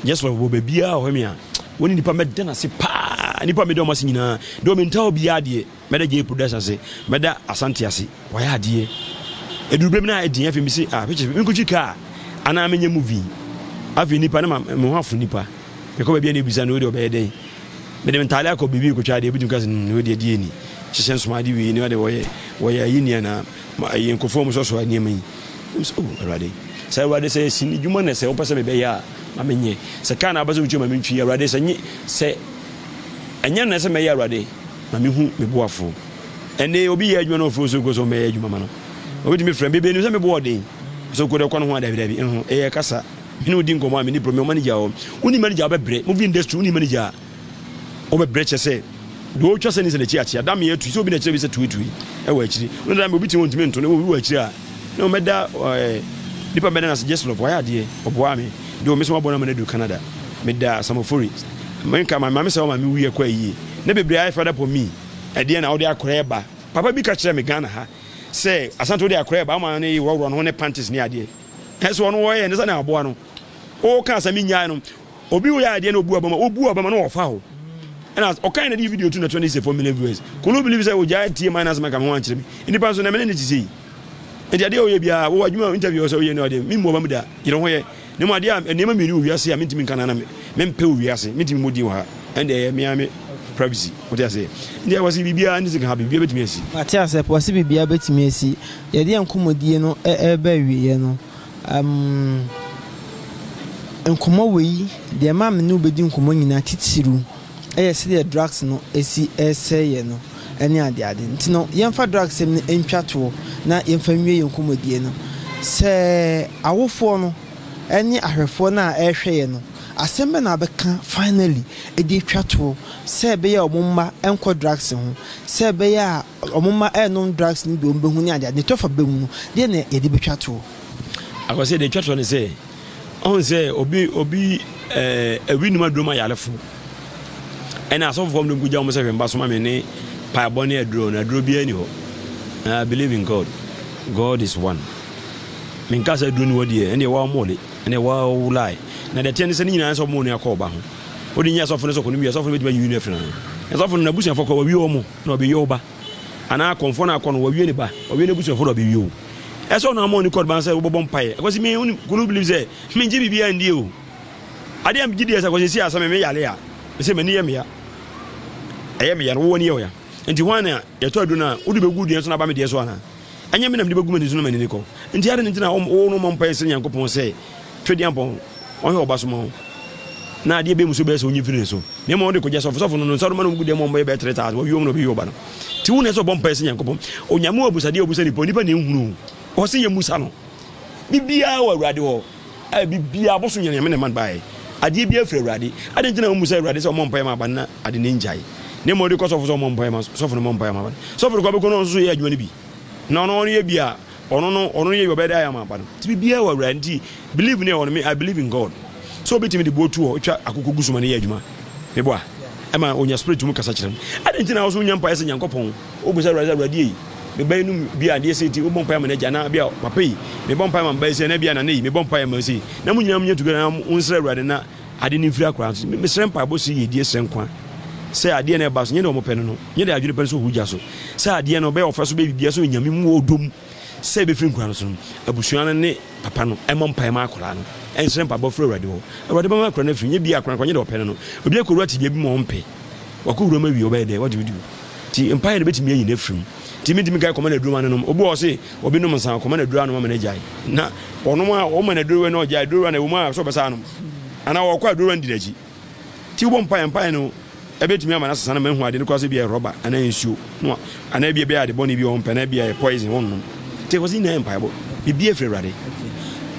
Just love wɔ baabi a ɔhwɛ me a wɔne nipa mɛda no ase paa nipa mɛda ɔmo ase nyinaa deɛ ɔmɛnta obiara deɛ mɛda J production ase mɛda Asante ase wayɛ adeɛ ɛduru bɛm na ɛdin afei mesi ah pictures menkɔtwi kaa anaa menyɛ movie afei nipa ne ma me ho afo nipa Mekɔ baabi a na ebisa no, wei deɛ ɔbɛyɛ dɛn? Mede me ntaade akɔ baabi rekɔtwa adeɛ, ebitumi ka sɛ, hmm, wei deɛ deɛ ni. Hyehyɛ nsoma ade wei ne ade wɔyɛ, wɔyɛ ayi ni anaa? Ma ɛyɛ nkurɔfoɔ a wɔsɔsɔ nneɛma yi. Ɛm sɛ, oh, Awurade. Sɛ Awurade, sɛ ɛsi ne dwuma na sɛ wopɛ sɛ mebɛyɛ a, ma menyɛ. Sɛ kaa na wopɛ sɛ wotwi ma mentwi, Awurade, sɛ nye, sɛ ɛnyɛ na sɛ mɛyɛ Awurade, ma mehu me boafo. Ɛnde obi yɛ adwuma na ɔfrɛ sɛ ɔkɔ sɛ ɔmmɛyɛ adwuma ma no. Obetumi frɛ me, bebree nim sɛ me bo ɔden. Sɛ ɔkɔ dɛ kɔ no ho a, dabi dabi, ɛho, ɛyɛ kasa. Me ne wo di nkɔmmɔ a, menni problem. Wo manager hɔ. Wonni manager a wobɛbrɛ. Movie industry, wonni manager a wobɛbrɛ kyerɛ sɛ deɛ ɔretwa sɛ ne sɛ n'akyi akyea. Da me atu sɛ obi na kyerɛ bi sɛ tuetue ɛwɔ akyiri. Wone da me obi te hɔ ntumi nto no obi wɔ akyiri a na ɔmɛda ɛɛ nipa mɛda n'ase just love wayɛ adeɛ ɔboa me de ɔme so mabɔ no ama no adu Canada. Meda Samofori. Menka ma maame sɛ ɔma me wuiɛ kɔ ayie. Na bebree ayɛ fed up on me. Ɛdeɛ na wode akora ɛba. Papa bi ka kyerɛ me Ghana ha sɛ Asante wode akora ɛba ama ne worɔworɔ ne ho ne panties ne adeɛ. Nanso ɔno ɔyɛ ne sɛnea aboa no. Woka sɛ menyae no. Obi woyɛ adeɛ na obu abama, obu abama na ɔfa hɔ. Ɛna ɔkan na de video to na 24 million viewers. Could you believe sɛ ogyae tie minus ma ka me ho ankyerɛ me. Nnipa nso na mene ne te sei. Nti adeɛ a ɔyɛ biara wowɔ adwuma interview sɛ woyɛ no adeɛ memmu aba mu da. Yere ho yɛ. Na mu adeɛ a nneɛma mmienu wɔ wiase a mentumi nka na na mempɛ wɔ wiase. Mentumi mmɔ din wɔ ha. Ɛnde ɛyɛ me ara me privacy. Wote aseɛ? Nti ɛwɔ sɛ biribiara ne sika ha biribiara bɛtumi asi. Mate aseɛ paa. Wɔse biribiara bɛtumi asi. Yɛde yɛn nkɔmmɔdie no reba awieɛ no, um, nkɔmmɔ wei, deɛ ɛma me ne wo bɛdi nkɔmmɔ nyinaa titiriw yɛ sɛdeɛ drugs no si resɛe yɛn no ne adeade. Nti no, yɛmfa drugs sɛm no ntwa toɔ na yɛmfa nwie yɛn nkɔmmɔdie no. Sɛ awofoɔ no ne ahwɛfoɔ no a ɛrehwɛ yɛn no, asɛm bɛn na wobɛka finally de atwa toɔ sɛ ɛbɛyɛ a wɔn mma nkɔ drugs ho, sɛ ɛbɛyɛ a wɔn mma renom drugs no bi a wɔbɛhu ne adeade, ne tɔfa bɛ mu no, deɛ na yɛde bɛtwa toɔ? Akwasi, deɛ ɛtwa toɔ ne sɛ, ɔhu sɛ obi obi ɛɛ ewi num aduro ma yarefo, ɛna asɔfofoɔ mu de nkogya wɔn sɛ hwɛ mba soma me ne paebɔ ne aduro no, aduro biara ni hɔ. I believe in God. God is one. Menka sɛ aduro ni hɔ deɛ, ɛndeɛ wɔn mo de, ɛndeɛ wɔn lie. Na deɛ teɛ ne sɛ ne nyinaa sɛ wɔn ne akɔ ɔba ho. Wode nyɛ asɔfo no sɛ ɔkɔ no wie asɔfo no bɛtumi ayi no afiri no. Asɔfo no n'abusuafo kɔ wɔawie wɔn na wɔbɛwie wo ba. Anaa akɔmfoɔ no akɔ no wɔawie ne ba, wɔawie n'abusuafo na wɔbɛwie wo. Ɛsɛ ɔno ama ɔne kɔd ban sɛ wobɛbɔ mpaeɛ. Ɛkɔsi me wo kunu believe sɛ mengye biribiara ndie o. Adeɛ a megye die sɛ kɔsi si asɛ me meyare a mesɛ m'ani yɛ meya. Ɛyɛ meya no wowɔ ani yɛ ɔya. Nti hwan na yɛtɔ aduro no a wode bɛgu deɛ so na aba me deɛ so anaa? Ɛnyɛ me na mede bɛgu m'ani so na m'ani ne kɔ. Nti adɛn nti na wo no mmɔ mpaeɛ srɛ Nyankopɔn sɛ Twedeampɔn ɔnhwɛ ɔba so ma wo na adeɛ bɛɛ mu so bɛyɛ sɛ ɔnyi mfiri ne so na mmom ɔde kɔgya sɔfo sɔfo no no nsa no ma no gu dɛm ɔmbɛyɛ bɛyɛ 3000 wɔwie wɔn na ɔbɛyi ɔba no nti wo na ɛsɛ ɔbɔ mpaeɛ sɛ Nyankopɔn Onyame wɔ abusadeɛ a ɔbusa nipa onipa na ɛnhunu o ɔsɛ yɛ musa no bibiaa wɔ Awurade hɔ a bibiaa bɔso nyɛ Nyame na ɛma no baeɛ adeɛ biaa firi Awurade adɛn nti na wɔmmusa Awurade sɛ ɔmmɔ mpaeɛ ma aba no na ade no ngyae na mmom ɔde kɔ sɔfo sɛ ɔmmɔ mpaeɛ ma sɔfo no mmɔ mpaeɛ ma aba no sɔfo no kɔ abɛkɔ no ɔno nso yɛ adwuma no bi na ɔno ɔno yɛ bi a Ɔno no ɔno no yɛ ɔbɛyɛ dɛ ayɛ ama aba no. Nti biribiara wɔ Awurade nti believe ne ɛwɔ no me I believe in God. Sɛ obi tumi de buo tu hɔ twa akoko gu so ma no yɛ adwuma. Meboa ɛma onya spirit mu kasa kyerɛ no. Adɛn nti na wo so wonya mpaeɛ sɛ Nyankopɔn wobisa Awurade sɛ Awurade ei me ba yi nom bi a adeɛ sei nti wobɔ mpaeɛ ama n'agya anaa bi a papa yi mebɔ mpaeɛ ma me ba yi sei anaa bi a nana yi mebɔ mpaeɛ ma sei na mo nyinaa monya together na monsrɛ Awurade na ade no mfiri akwadaa no so. Mesrɛ mpaebɔ sɛ yiedie srɛ nkwa sɛ adeɛ no ɛba so nyɛ deɛ wɔpɛ no no nyɛ deɛ adwene pɛ no sɛ ɔhu gya so sɛ adeɛ no ɔbɛyɛ ɔfa so bɛyɛ biribiara sɛ onyame mu ɔdɔ mu sɛ ɛbɛfiri nkwadaa no so no abusua no ne papa no ɛmmɔ mpaeɛ ma akwadaa no ɛnsrɛ mpaebɔ frɛ awurade hɔ awurade bɛma akwadaa no afiri nyɛ bia akwadaa no nyɛ deɛ ɔpɛ no no obi akɔwura tebea bi ma ɔmpɛ wakɔwura mu awie ɔbɛyɛ dɛ what do you do nti mpaeɛ no bɛtumi ayi no afiri mu nti mentumi nka kɔma no aduro ma no nom obi wɔ se obi nom nsa kɔma no aduro anom ama no agyae na ɔnom a ɔma no aduro na ɔgyae aduro na ɛwɔ mu a sɛ ɔbɛsa anom anaa ɔkɔ aduro no di n'akyi nti wobɔ mpaeɛ mpaeɛ no ɛbɛtumi ama no asesa no ma ahu ade no koraa sɛ bi yɛ rɔba anaa nsuo no anaa bi ɛbɛyɛ ade bɔne bi ɔmpɛ anaa bi yɛ poison wɔnnom nti ɛkɔ sɛ nyinaa yɛ mpaebɔ biribi afiri awurade.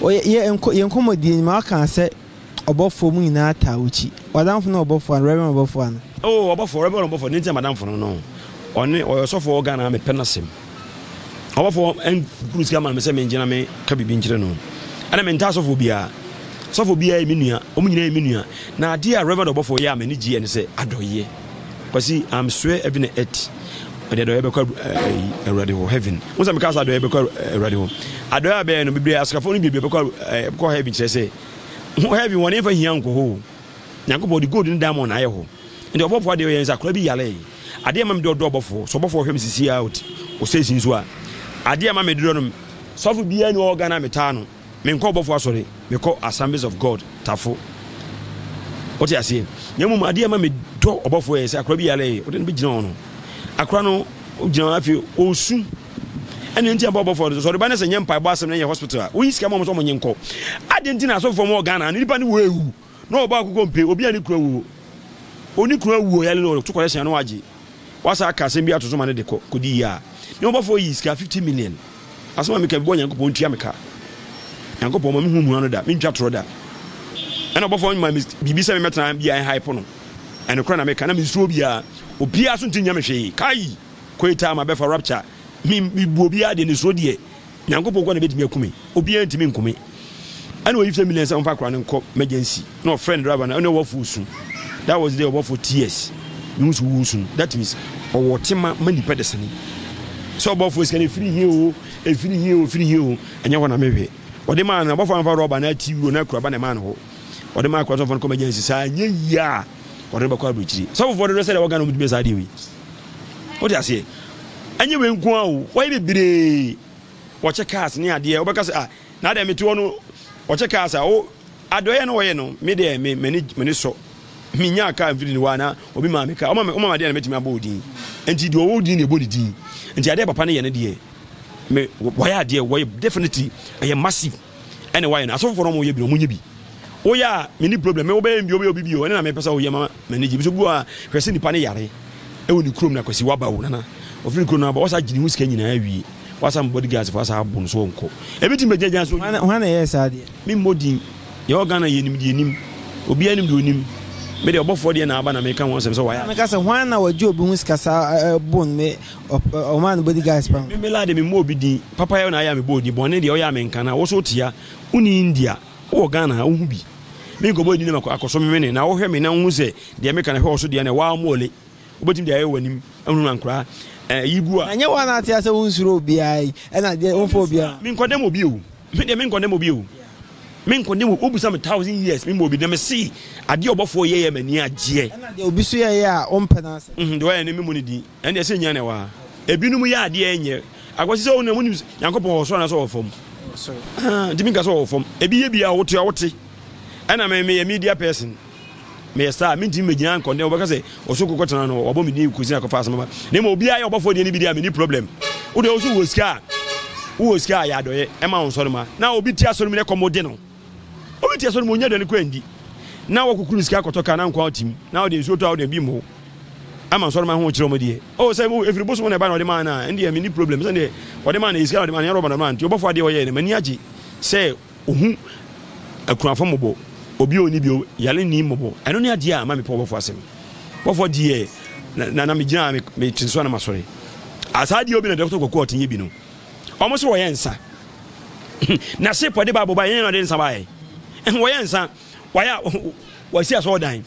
Yɛn nkɔmmɔdie no ma ɔka sɛ. ɔbɔfoɔ mu nyinaa taa w'akyi. W'adamfo ne ɔbɔfoɔ ano, Reverend ɔbɔfoɔ ano. Oh, ɔbɔfoɔ, Reverend ɔbɔfoɔ, ne nti na m'adamfo no no. Ɔne, ɔyɛ ɔsɔfoɔ wɔ Ghana a mepɛ n'asɛm. Ɔbɔfoɔ nkuru sika maa me sɛ mengyina me ka biribi nkyerɛ no. Ɛna mentaa sɔfoɔ biara. Sɔfoɔ biara yɛ me nua, wɔn nyinaa yɛ me nua. Na adeɛ a Reverend ɔbɔfoɔ yɛ a m'ani gyeɛ ne sɛ adɔeɛ. Kwasi, I'm swear heaven and earth. Ɔde adɔeɛ bɛkɔ Awurade hɔ, heaven. Wo sɛ meka sɛ adɔeɛ bɛkɔ Awurade hɔ. Adɔeɛ a bɛyɛ no, bebree asikafoɔ no bebree bɛkɔ bɛkɔ heaven kyerɛ sɛ heaven wɔn mfa hia nkɔ hɔ o. Nyankopɔn de gold ne diamond na ayɛ hɔ. Nti ɔbɔfoɔ adeɛ ɔyɛ nsa akora bi yare. Adeɛ ma me de ɔdɔ ɔbɔfoɔ. Sɛ ɔbɔfoɔ hwɛ me sisi a ɔsɛsi nso a. Adeɛ ma me de dɔ no. Sɔfo biara ni ɔwɔ Ghana metaa no. Menkɔ ɔbɔfoɔ asɔre, mekɔ Assemblies of God, Tafo. Wote aseɛ? Na mmom adeɛ a ɛma medɔ ɔbɔfoɔ yɛ sɛ akora bi yare, wode no bɛgyina hɔ no. Akora no gyina hɔ afei ɔresu. Ɛne nti a bɔ ɔbɔfoɔ no sɛ ɔde ba no sɛ nyɛ mpaebɔ asɛm na nyɛ hospital a, woyi sika ma wɔn sɛ wɔn nye nkɔ. Adeɛ nti na asɔfoɔ wɔ Ghana no nipa no wɔ ewu na ɔbɔ akokɔ mpe obi a ne kunu awuo. Ɔni kunu awuo yare no ɔto kɔlɛhyɛn na wagye. Wasa aka asɛm bi ato so ma no de kɔ kɔdi yie a, ne ɔbɔfoɔ yii sika 50 million. Asɛm a meka bi bɔ Nyankopɔn ntua me ka. Nyankopɔn ma mehu mua no da, mentwa torɔ da. Ɛna ɔbɔfoɔ ma me biribi sɛ memmɛtena bi a ɛnhype no. Ɛnokorɛ na meka na mensuro obiara. Obiara so ntumi nyɛ me hwee. Kai! Koitaa ma bɛfa rapture. Me mebu obiara deɛ ne suro deɛ. Nyankopɔn nko na bɛtumi aku me. Obiara ntumi nku me. Ɛna ɔyi 50 million sɛ ɔmfa akora no nkɔ emergency. Na ɔfrɛ ne driver no, ɛna ɔbɔfoɔ su. That was the day ɔbɔfoɔ tears. Mehu sɛ ɔwɔ su. That means ɔwɔ tema ma nipa desani. Sɛ ɔbɔfoɔ sika no ɛfiri he o, ɛfiri he o, ɛfiri he o, ɛnyɛ hɔ na mehwɛ. Ɔde maa no, ɔbɔfoɔ amfa rɔba na ati wuro na akuraba na ɛmaa no hɔ. Ɔde maa akora sɛ ɔmfa no kɔ emergency. Saa anyɛ yie a, ɔde no bɛkɔ aburokyiri. Sɔfofoɔ dodoɔ sɛ deɛ wɔ Ghana wɔtumi yɛ saa adeɛ wei. Wote aseɛ? Ɛnyɛ wei nko ara o, wɔayɛ bebree. Wɔkyɛ cars ne adeɛ, wobɛka sɛ ah, na adeɛ mete hɔ no, wɔkyɛ cars a, wo adɔeɛ no wɔyɛ no, me deɛ me m'ani m'ani sɔ. Menyaa car mfiri ne hɔ a na obi maa me car. Ɔma me ɔma me adeɛ na mɛtumi abɔ wo din. Nti deɛ ɔwɔ din na ɛbɔ ne din. Nti adeɛ papa no yɛ no deɛ, me wɔyɛ adeɛ wɔyɛ definitely ɛyɛ massive. Ɛna wɔayɛ no. Asɔfofoɔ no wɔyɛ bi no wɔnyɛ bi. Woyɛ a menni problem. Me wobɛyɛ bi wobɛyɛ obi bi o. Ɛno na mepɛ sɛ woyɛ ma m'ani gye. Bi so bi wɔ a hwɛ sɛ nipa no yare ɛwɔ ne kurom na Kwasi waba o nana. Ɔfiri ne kurom na aba wasa gye ne ho sika nyinaa awie. Wasa mo bodyguards fo asa abo no so ɔnkɔ. Ebi tumi bɛgyina gyina so. Hwan na ɛyɛɛ saa deɛ? Me mmɔ din. Yɛwɔ Ghana yɛnim deɛ nim. Obiara nim deɛ onim. Me deɛ ɔbɔfoɔ deɛ na aba na meka ho asɛm sɛ wayɛ. Meka sɛ hwan na wagye obi ho sika saa bo no me ɔmaa no bodyguards pa. Me me laa deɛ me mmɔ obi din. Papa yɛ na ayɛ a mebɔ odin. Bɔne deɛ ɔyɛ a menka na wo so wotia. Wonni India. Wowɔ Ghana ha wohu bi. Me nkɔbɔ din na akɔso memene na wohwɛ me na wohu sɛ deɛ meka no hwɛ wo so deɛ na waa mɔle. Wobɛtumi de ayɛ w'anim ahunu ankoraa yi gu a. Na nyɛ wo a na ate asɛ wonsuro obiara yi ɛna deɛ womfa obiara. Me nkɔdɛm obi o. Me deɛ me nkɔdɛm obi o. Me nkɔdɛm obi. Wobisa me thousand years me mmɔ obi na me se adeɛ ɔbɔfoɔ yɛ yɛ m'ani agyeɛ. Ɛna deɛ obi so yɛ yɛ a wompɛ n'asɛm. Deɛ ɔyɛ no me mmɔ ne din. Ɛndeɛ sɛ nya na ɛwɔ ha. Ebinom yɛ adeɛ ɛnyɛ. Akwasi sɛ wonim wonim Nyankopɔn wɔ soro anaasɛ ɔwɔ fam? Soro. Ntumi nka sɛ ɔwɔ fam. Ebi yɛ bi a wote a wote. Ɛna me meyɛ media person. Meyɛ star mentumi megyina nkɔndɛn wɔbɛka sɛ ɔso kokɔ tena no wɔbɔ me din kɔsi akɔfa asɛm aba. Na mmom obiara yɛ ɔbɔfoɔ deɛ ne bi deɛ a menni problem. Wo deɛ wo so wɔ sika a wowɔ sika a yɛ adɔyɛ ɛma wo nsɔre ma. Na obi te asɔre mu na ɛkɔm de no. Obi te asɔre mu onya aduane kora ndi. Na wɔkukuru sika akɔtɔ kaa na nkwa ɔtim na ɔde nsuo tɔ a ɔde bi mmo. Ama nsɔrema ho kyerɛ wɔn deɛ. Oh sɛ efiri bosom na ɛba na ɔde maa no a, ɛndeɛ menni problem. Sɛ deɛ ɔde maa no yɛ sika na ɔde maa no, ɛnyɛ rɔba na ɔde maa no. Nti ɔbɔfoɔ adeɛ ɔyɛɛ no, m'ani agye sɛ ohu akunafo mmɔbɔ, obi a ɔnni bi, yare nni mmɔbɔ. Ɛno ne adeɛ a ama mepɛ ɔbɔfoɔ asɛm. Bɔfoɔ deɛ na na megyina a mete so a na masɔre. Saa adeɛ obi na Dɔkta Kwaku a ɔte nyɛ bi no. Wɔn so wɔyɛ nsa. Na ship ɔde Bible baeɛ, ɛnyɛ na ɔde nsa baeɛ. Wɔyɛ nsa. Wayɛ wasi asɔredan.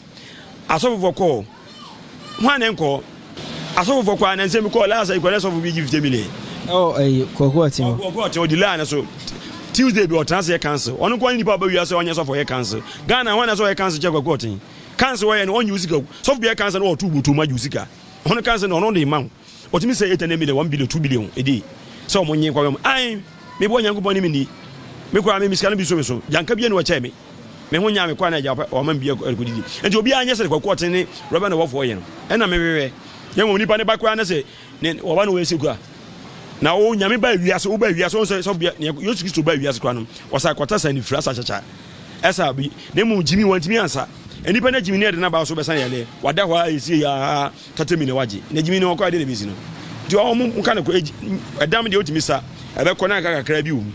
Asɔfofoɔ kɔɔ. Hwan na nkɔɔ? Asɔfofoɔ kɔɔ a na nsɛm bi kɔɔ last kɔ na sɔfo bi gye 50 million. Ɛwɔ ɛyi Kwaku Ɔte hɔ. Kwaku Ɔte ɔdi line so. Tuesday bi ɔtena ase yɛ council. Ɔno nko ne nipa ɔba wiase ɔnyɛ sɔfo ɔyɛ council. Ghana hwan na sɛ ɔyɛ council kyɛ Kwaku Ɔte? Council ɔyɛ no ɔnye wo sika. Sɔfo bi yɛ council no ɔto botom agye wo sika. Ɔno council no ɔno de ma wo. Ɔtumi sɛ 800 million, 1 billion, 2 billion a day sɛ ɔmo nye nkɔyɛ ɔmo. Ae, me boa Nyankopɔn ne me ni. Me koraa me sika no bi so me so. Gyanka bia ni ɔkyɛɛ me. Me ho nyaa me koraa na agya ɔma me bi ɛkɔdidi. Nti obiara nyɛ sɛ Kwaku Ɔten ne Reverend Ɔbɔfoɔ yɛ no. Ɛna me hwehwɛ. Na mmom nipa ne ba koraa ne sɛ ne ɔba no wɔ ɛsɛ kura. Na o Nyame ba wiase, wo ba wiase, wo sɛ sɛ bia Yesu Kristo ba wiase koraa no, ɔsa kɔta sa nifira sa kyakya. Ɛsa bi. Na mmom gyimi wantumi ansa. Nnipa no agyimi ne ɛde naba so bɛsan yɛlɛ. Wada hɔ a ɛsie ya tata mi na wagye. Na gyimi no ɔkɔ ade na bɛsi no. Nti ɔmo mo ka no kɔ ɛdam deɛ wotumi sa ɛbɛkɔ na aka kakra bi wɔ mu.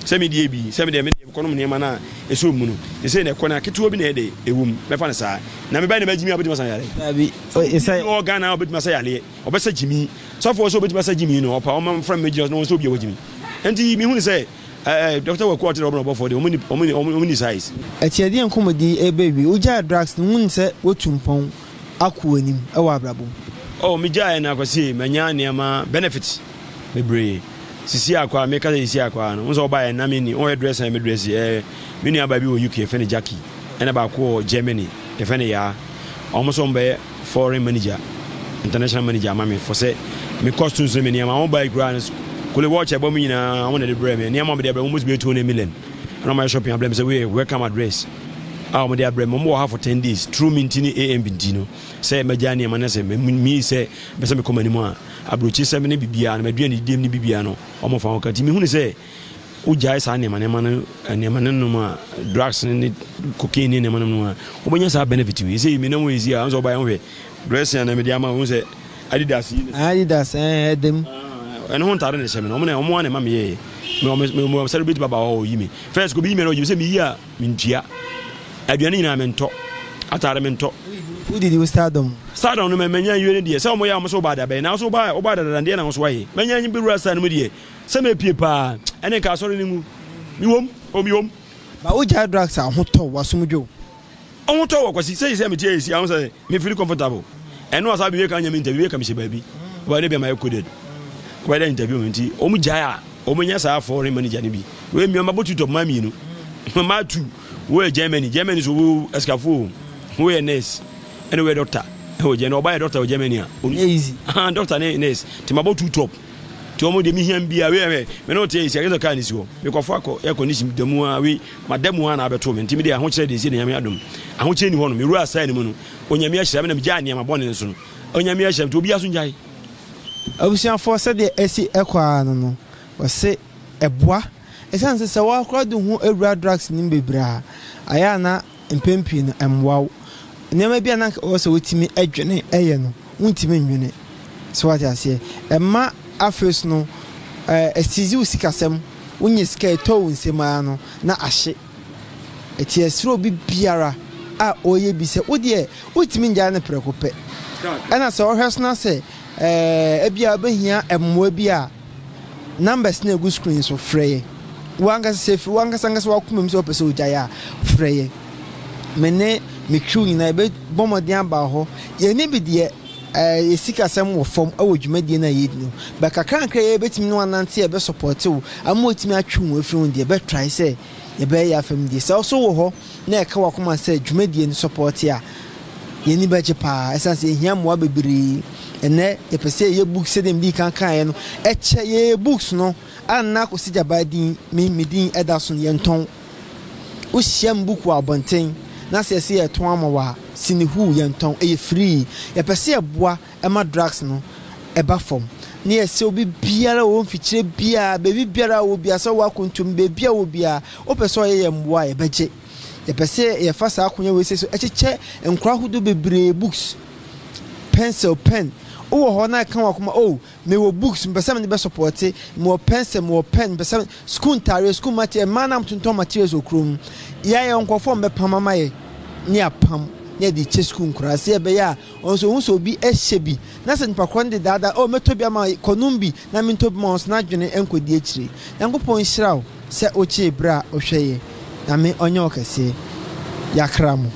Sɛ me deɛ bi, sɛ me deɛ me deɛ. Mekɔnom nneɛma no a ɛsɔ mu no, seesei na ɛkɔ no a, ketewa bi na ɛyɛ dɛ ɛwɔ mu. Mɛfa no saa. Na mebɛyɛ dɛ magyimi a wobɛtumi asa yareɛ? Daabi. Sɛ obi wɔ Ghana a ɔbɛtumi asa yareɛ, ɔbɛsa gyimi. Sɔfoɔ sɛ ɔbɛtumi asa gyimi no, ɔpa ɔma mfra mmɛgyina so na wɔn sɛ obi a wagyimi. Enti mehunu sɛ ɛɛ Dɔkta Waku a ɔte dɛ ɔbɛn ɔbɔfoɔ deɛ, wɔn ni wɔn ni wɔn ni size. Ɛte ɛdeɛn nkɔmmɔdie yi ɛreba awie? Wogyae drugs no, wohunu sɛ woatu mpɔn akɔ w'anim wɔ abrabɔ mu? Oh, megyaeɛ no Akwasi, manya nneɛma, benefits bebree. Sisi a koraa, meka sɛ sisi a koraa no, wohu sɛ wobaeɛ na menni, woyɛ dress a me dress, eh, me nua baa bi wɔ UK, yɛfrɛ no Jackie, ɛna baako wɔ Germany, yɛfrɛ no Yaa. Wɔn nso wɔbɛyɛ foreign manager, international manager ama me for sɛ me costumes ne me nneɛma. Wɔn bae koraa no, kole watch a ɛbɔ me nyinaa, wɔn na ɛde brɛɛ me. Nneɛma a wɔde abrɛ me, almost bɛyɛ 200 million. Ɛna wɔayɛ shopping abrɛ me sɛ wei yɛ welcome address a wɔde abrɛ me. Wɔn wɔ ha for 10 days, through me nti ne AMB nti no, sɛ magya nneɛma no sɛ me sɛ mepɛ sɛ mekɔ m'anim a, aburokyesɛm ne biribiara no, m'aduane didiem ne biribiara no, wɔmfa ho ka. Nti mehunu sɛ wogyae saa nneɛma nneɛma no, nneɛma no nom a, drugs ne ne cocaine ne nneɛma no nom a, wobɛnya saa benefit wei. Sɛ me nam wɔ esi a, sɛ ɔbaeɛ ho hwɛ, dressing a na mede ama wo sɛ Adidas yi. Adidas ɛɛ ɛdɛm. Ɛno ho ntaade na ɛhyɛ me no, wɔn na wɔn na ɛma meyɛɛ. Me me me celebrate baba hɔ ɔyi me. First ko bi yi me na ɔyi me sɛ meyi a Mentua. Aduane nyinaa mentɔ. Atare mentɔ. Wodidi wo stardom. Stardom no manya nwie no deɛ sɛ wɔyɛ a wɔn sɛ wobaa da bɛn nanso wobaa wobaa dada deɛ na wɔn so wayɛ manya bɛwura star no mu deɛ sɛ mepie paa ɛne nka asɔre no ngu mewom o mewom. Ba wogyae drugs a ho tɔ wo w'asom dwo wo. Ho tɔ wɔ Kwasi sɛ sɛ mete ayɛsi a ho sɛ me feel comfortable ɛno a saa biribi ka nyɛ me interview ka mehyɛ baabi wɔyɛ dɛ bi ama yɛ coded wɔyɛ dɛ interview me nti wɔn gyae a wɔn nya saa foreign manager no bi wei mmea mabɔ tutɔ mmaa mmienu mmaa tu wɔyɛ Germany Germany so wo asikafo o wɔyɛ nurse ɛna wɔyɛ doctor ɛwɔ Germany ɔba yɛ doctor wɔ Germany a easy doctor ne nurse te mabɔ tu top Nti wɔn deɛ mehia biara wei hwɛ me ne wo te ayɛ si akɛsɛ kaa ne si hɔ mekɔfo akɔ air condition da mu a wei mada mu a na abɛto me nti me deɛ ahokyerɛ deɛ si ne nyame adom ahokyerɛ ni hɔ no mewura asaa ne mu no onyame ahyira me na megyaa nneɛma bɔne nso no onyame ahyira me nti obiara so ngyae. Abusuafoɔ sɛdeɛ ɛsi ɛkɔ ara no no wɔse ɛboa ɛsiane sɛ sɛ woakora de ho awura drugs no mu bebree a ayɛ a na Mpɛn pii no, ɛmmoa wo. Nneɛma bi a na anka ɛwɔ sɛ wotumi dwene yɛ no, wontumi nnwene. So wate aseɛ? Ɛma afei so no, ɛsizi wo sikasɛm. Wonya sika a, ɛtɔ wo nsam ara no, na ahye. Ɛti ɛsrɛ obi biara a ɔreyɛ bi sɛ, wo deɛ, wontumi nnyae no prɛko pɛ. Ɛna sɛ ɔhwɛ so na sɛ ebia wobɛhia mmoa bi a, Numbers no a egu screen so, frɛ yɛn. Wo ankasa, sɛ efiri w'ankasa ankasa w'akoma mu sɛ wopɛ sɛ ogyae a, frɛ yɛn. Me ne me crew nyinaa yɛbɛbɔ mmɔden aba hɔ. Yɛn bi deɛ, ɛɛ yɛ sikasɛm wɔ fam wɔ dwumadie no a yɛredi no. But kakrankra a yɛbɛtumi ne wo anante a yɛbɛsupɔte wo ama woatumi atwe wo ho afiri ho deɛ, yɛbɛtrae sɛ yɛbɛyɛ yɛn afam deɛ. Sɛ wo nso wɔ hɔ na ɛka w'akoma sɛ dwumadie no sɔpɔte a, yɛn ani bɛgye paa ɛsiane sɛ yɛhia mmoa bebree. Ɛnnɛ yɛpɛ sɛ yɛyɛ books sɛdeɛ medii kan kaeɛ no, ɛkyɛ yɛyɛ books no a na Kwasi Gyabaa din, me me din ɛda so no, yɛntɔn. Wohyia me book wɔ abɔnten na sɛ yɛsɛ yɛtɔn ama wo a, sini huu yɛntɔn, ɛyɛ free. Yɛpɛ sɛ yɛboa ɛma drugs no ɛba fam. Na yɛsɛ obi biara a ɔwɔ mfikyire biara, baabi biara a ɔwɔ biara, sɛ ɔwɔ akwantuo mu, baabi a ɔwɔ biara, wopɛ sɛ ɔyɛ yɛn mmoa a, yɛbɛgye. Yɛpɛ sɛ yɛfa saa akonnwa wei sei so kyekyɛ nkora ahodoɔ bebree books, pencil, pen. Wowɔ hɔ na ɛka w'akoma, oh, mewɔ books, mepɛ sɛ mede bɛsɔpɔte, mewɔ pencil, mewɔ pen, mepɛ sɛ school ntaareɛ, school material, mmaa no a wɔtontɔn materials wɔ kurom. Yɛayɛ nkurɔfoɔ a wɔbɛpam ama yɛ ne yɛapam na yɛde kyɛ school nkoraa sɛ ɛbɛyɛ a ɔno nso ɔhu sɛ obi hyɛ bi na sɛ nipa korɔ no de daadaa, oh mɛtɔ bi ama wo, kɔnom bi na mentɔ bi ma wo nso n'adwene nkɔdi akyire. Nyankopɔn nhyira wo. Sɛ wokyee berɛ a wohwɛ yɛ. Nyame ɔnyɛ wo kɛseɛ. Yakra mo.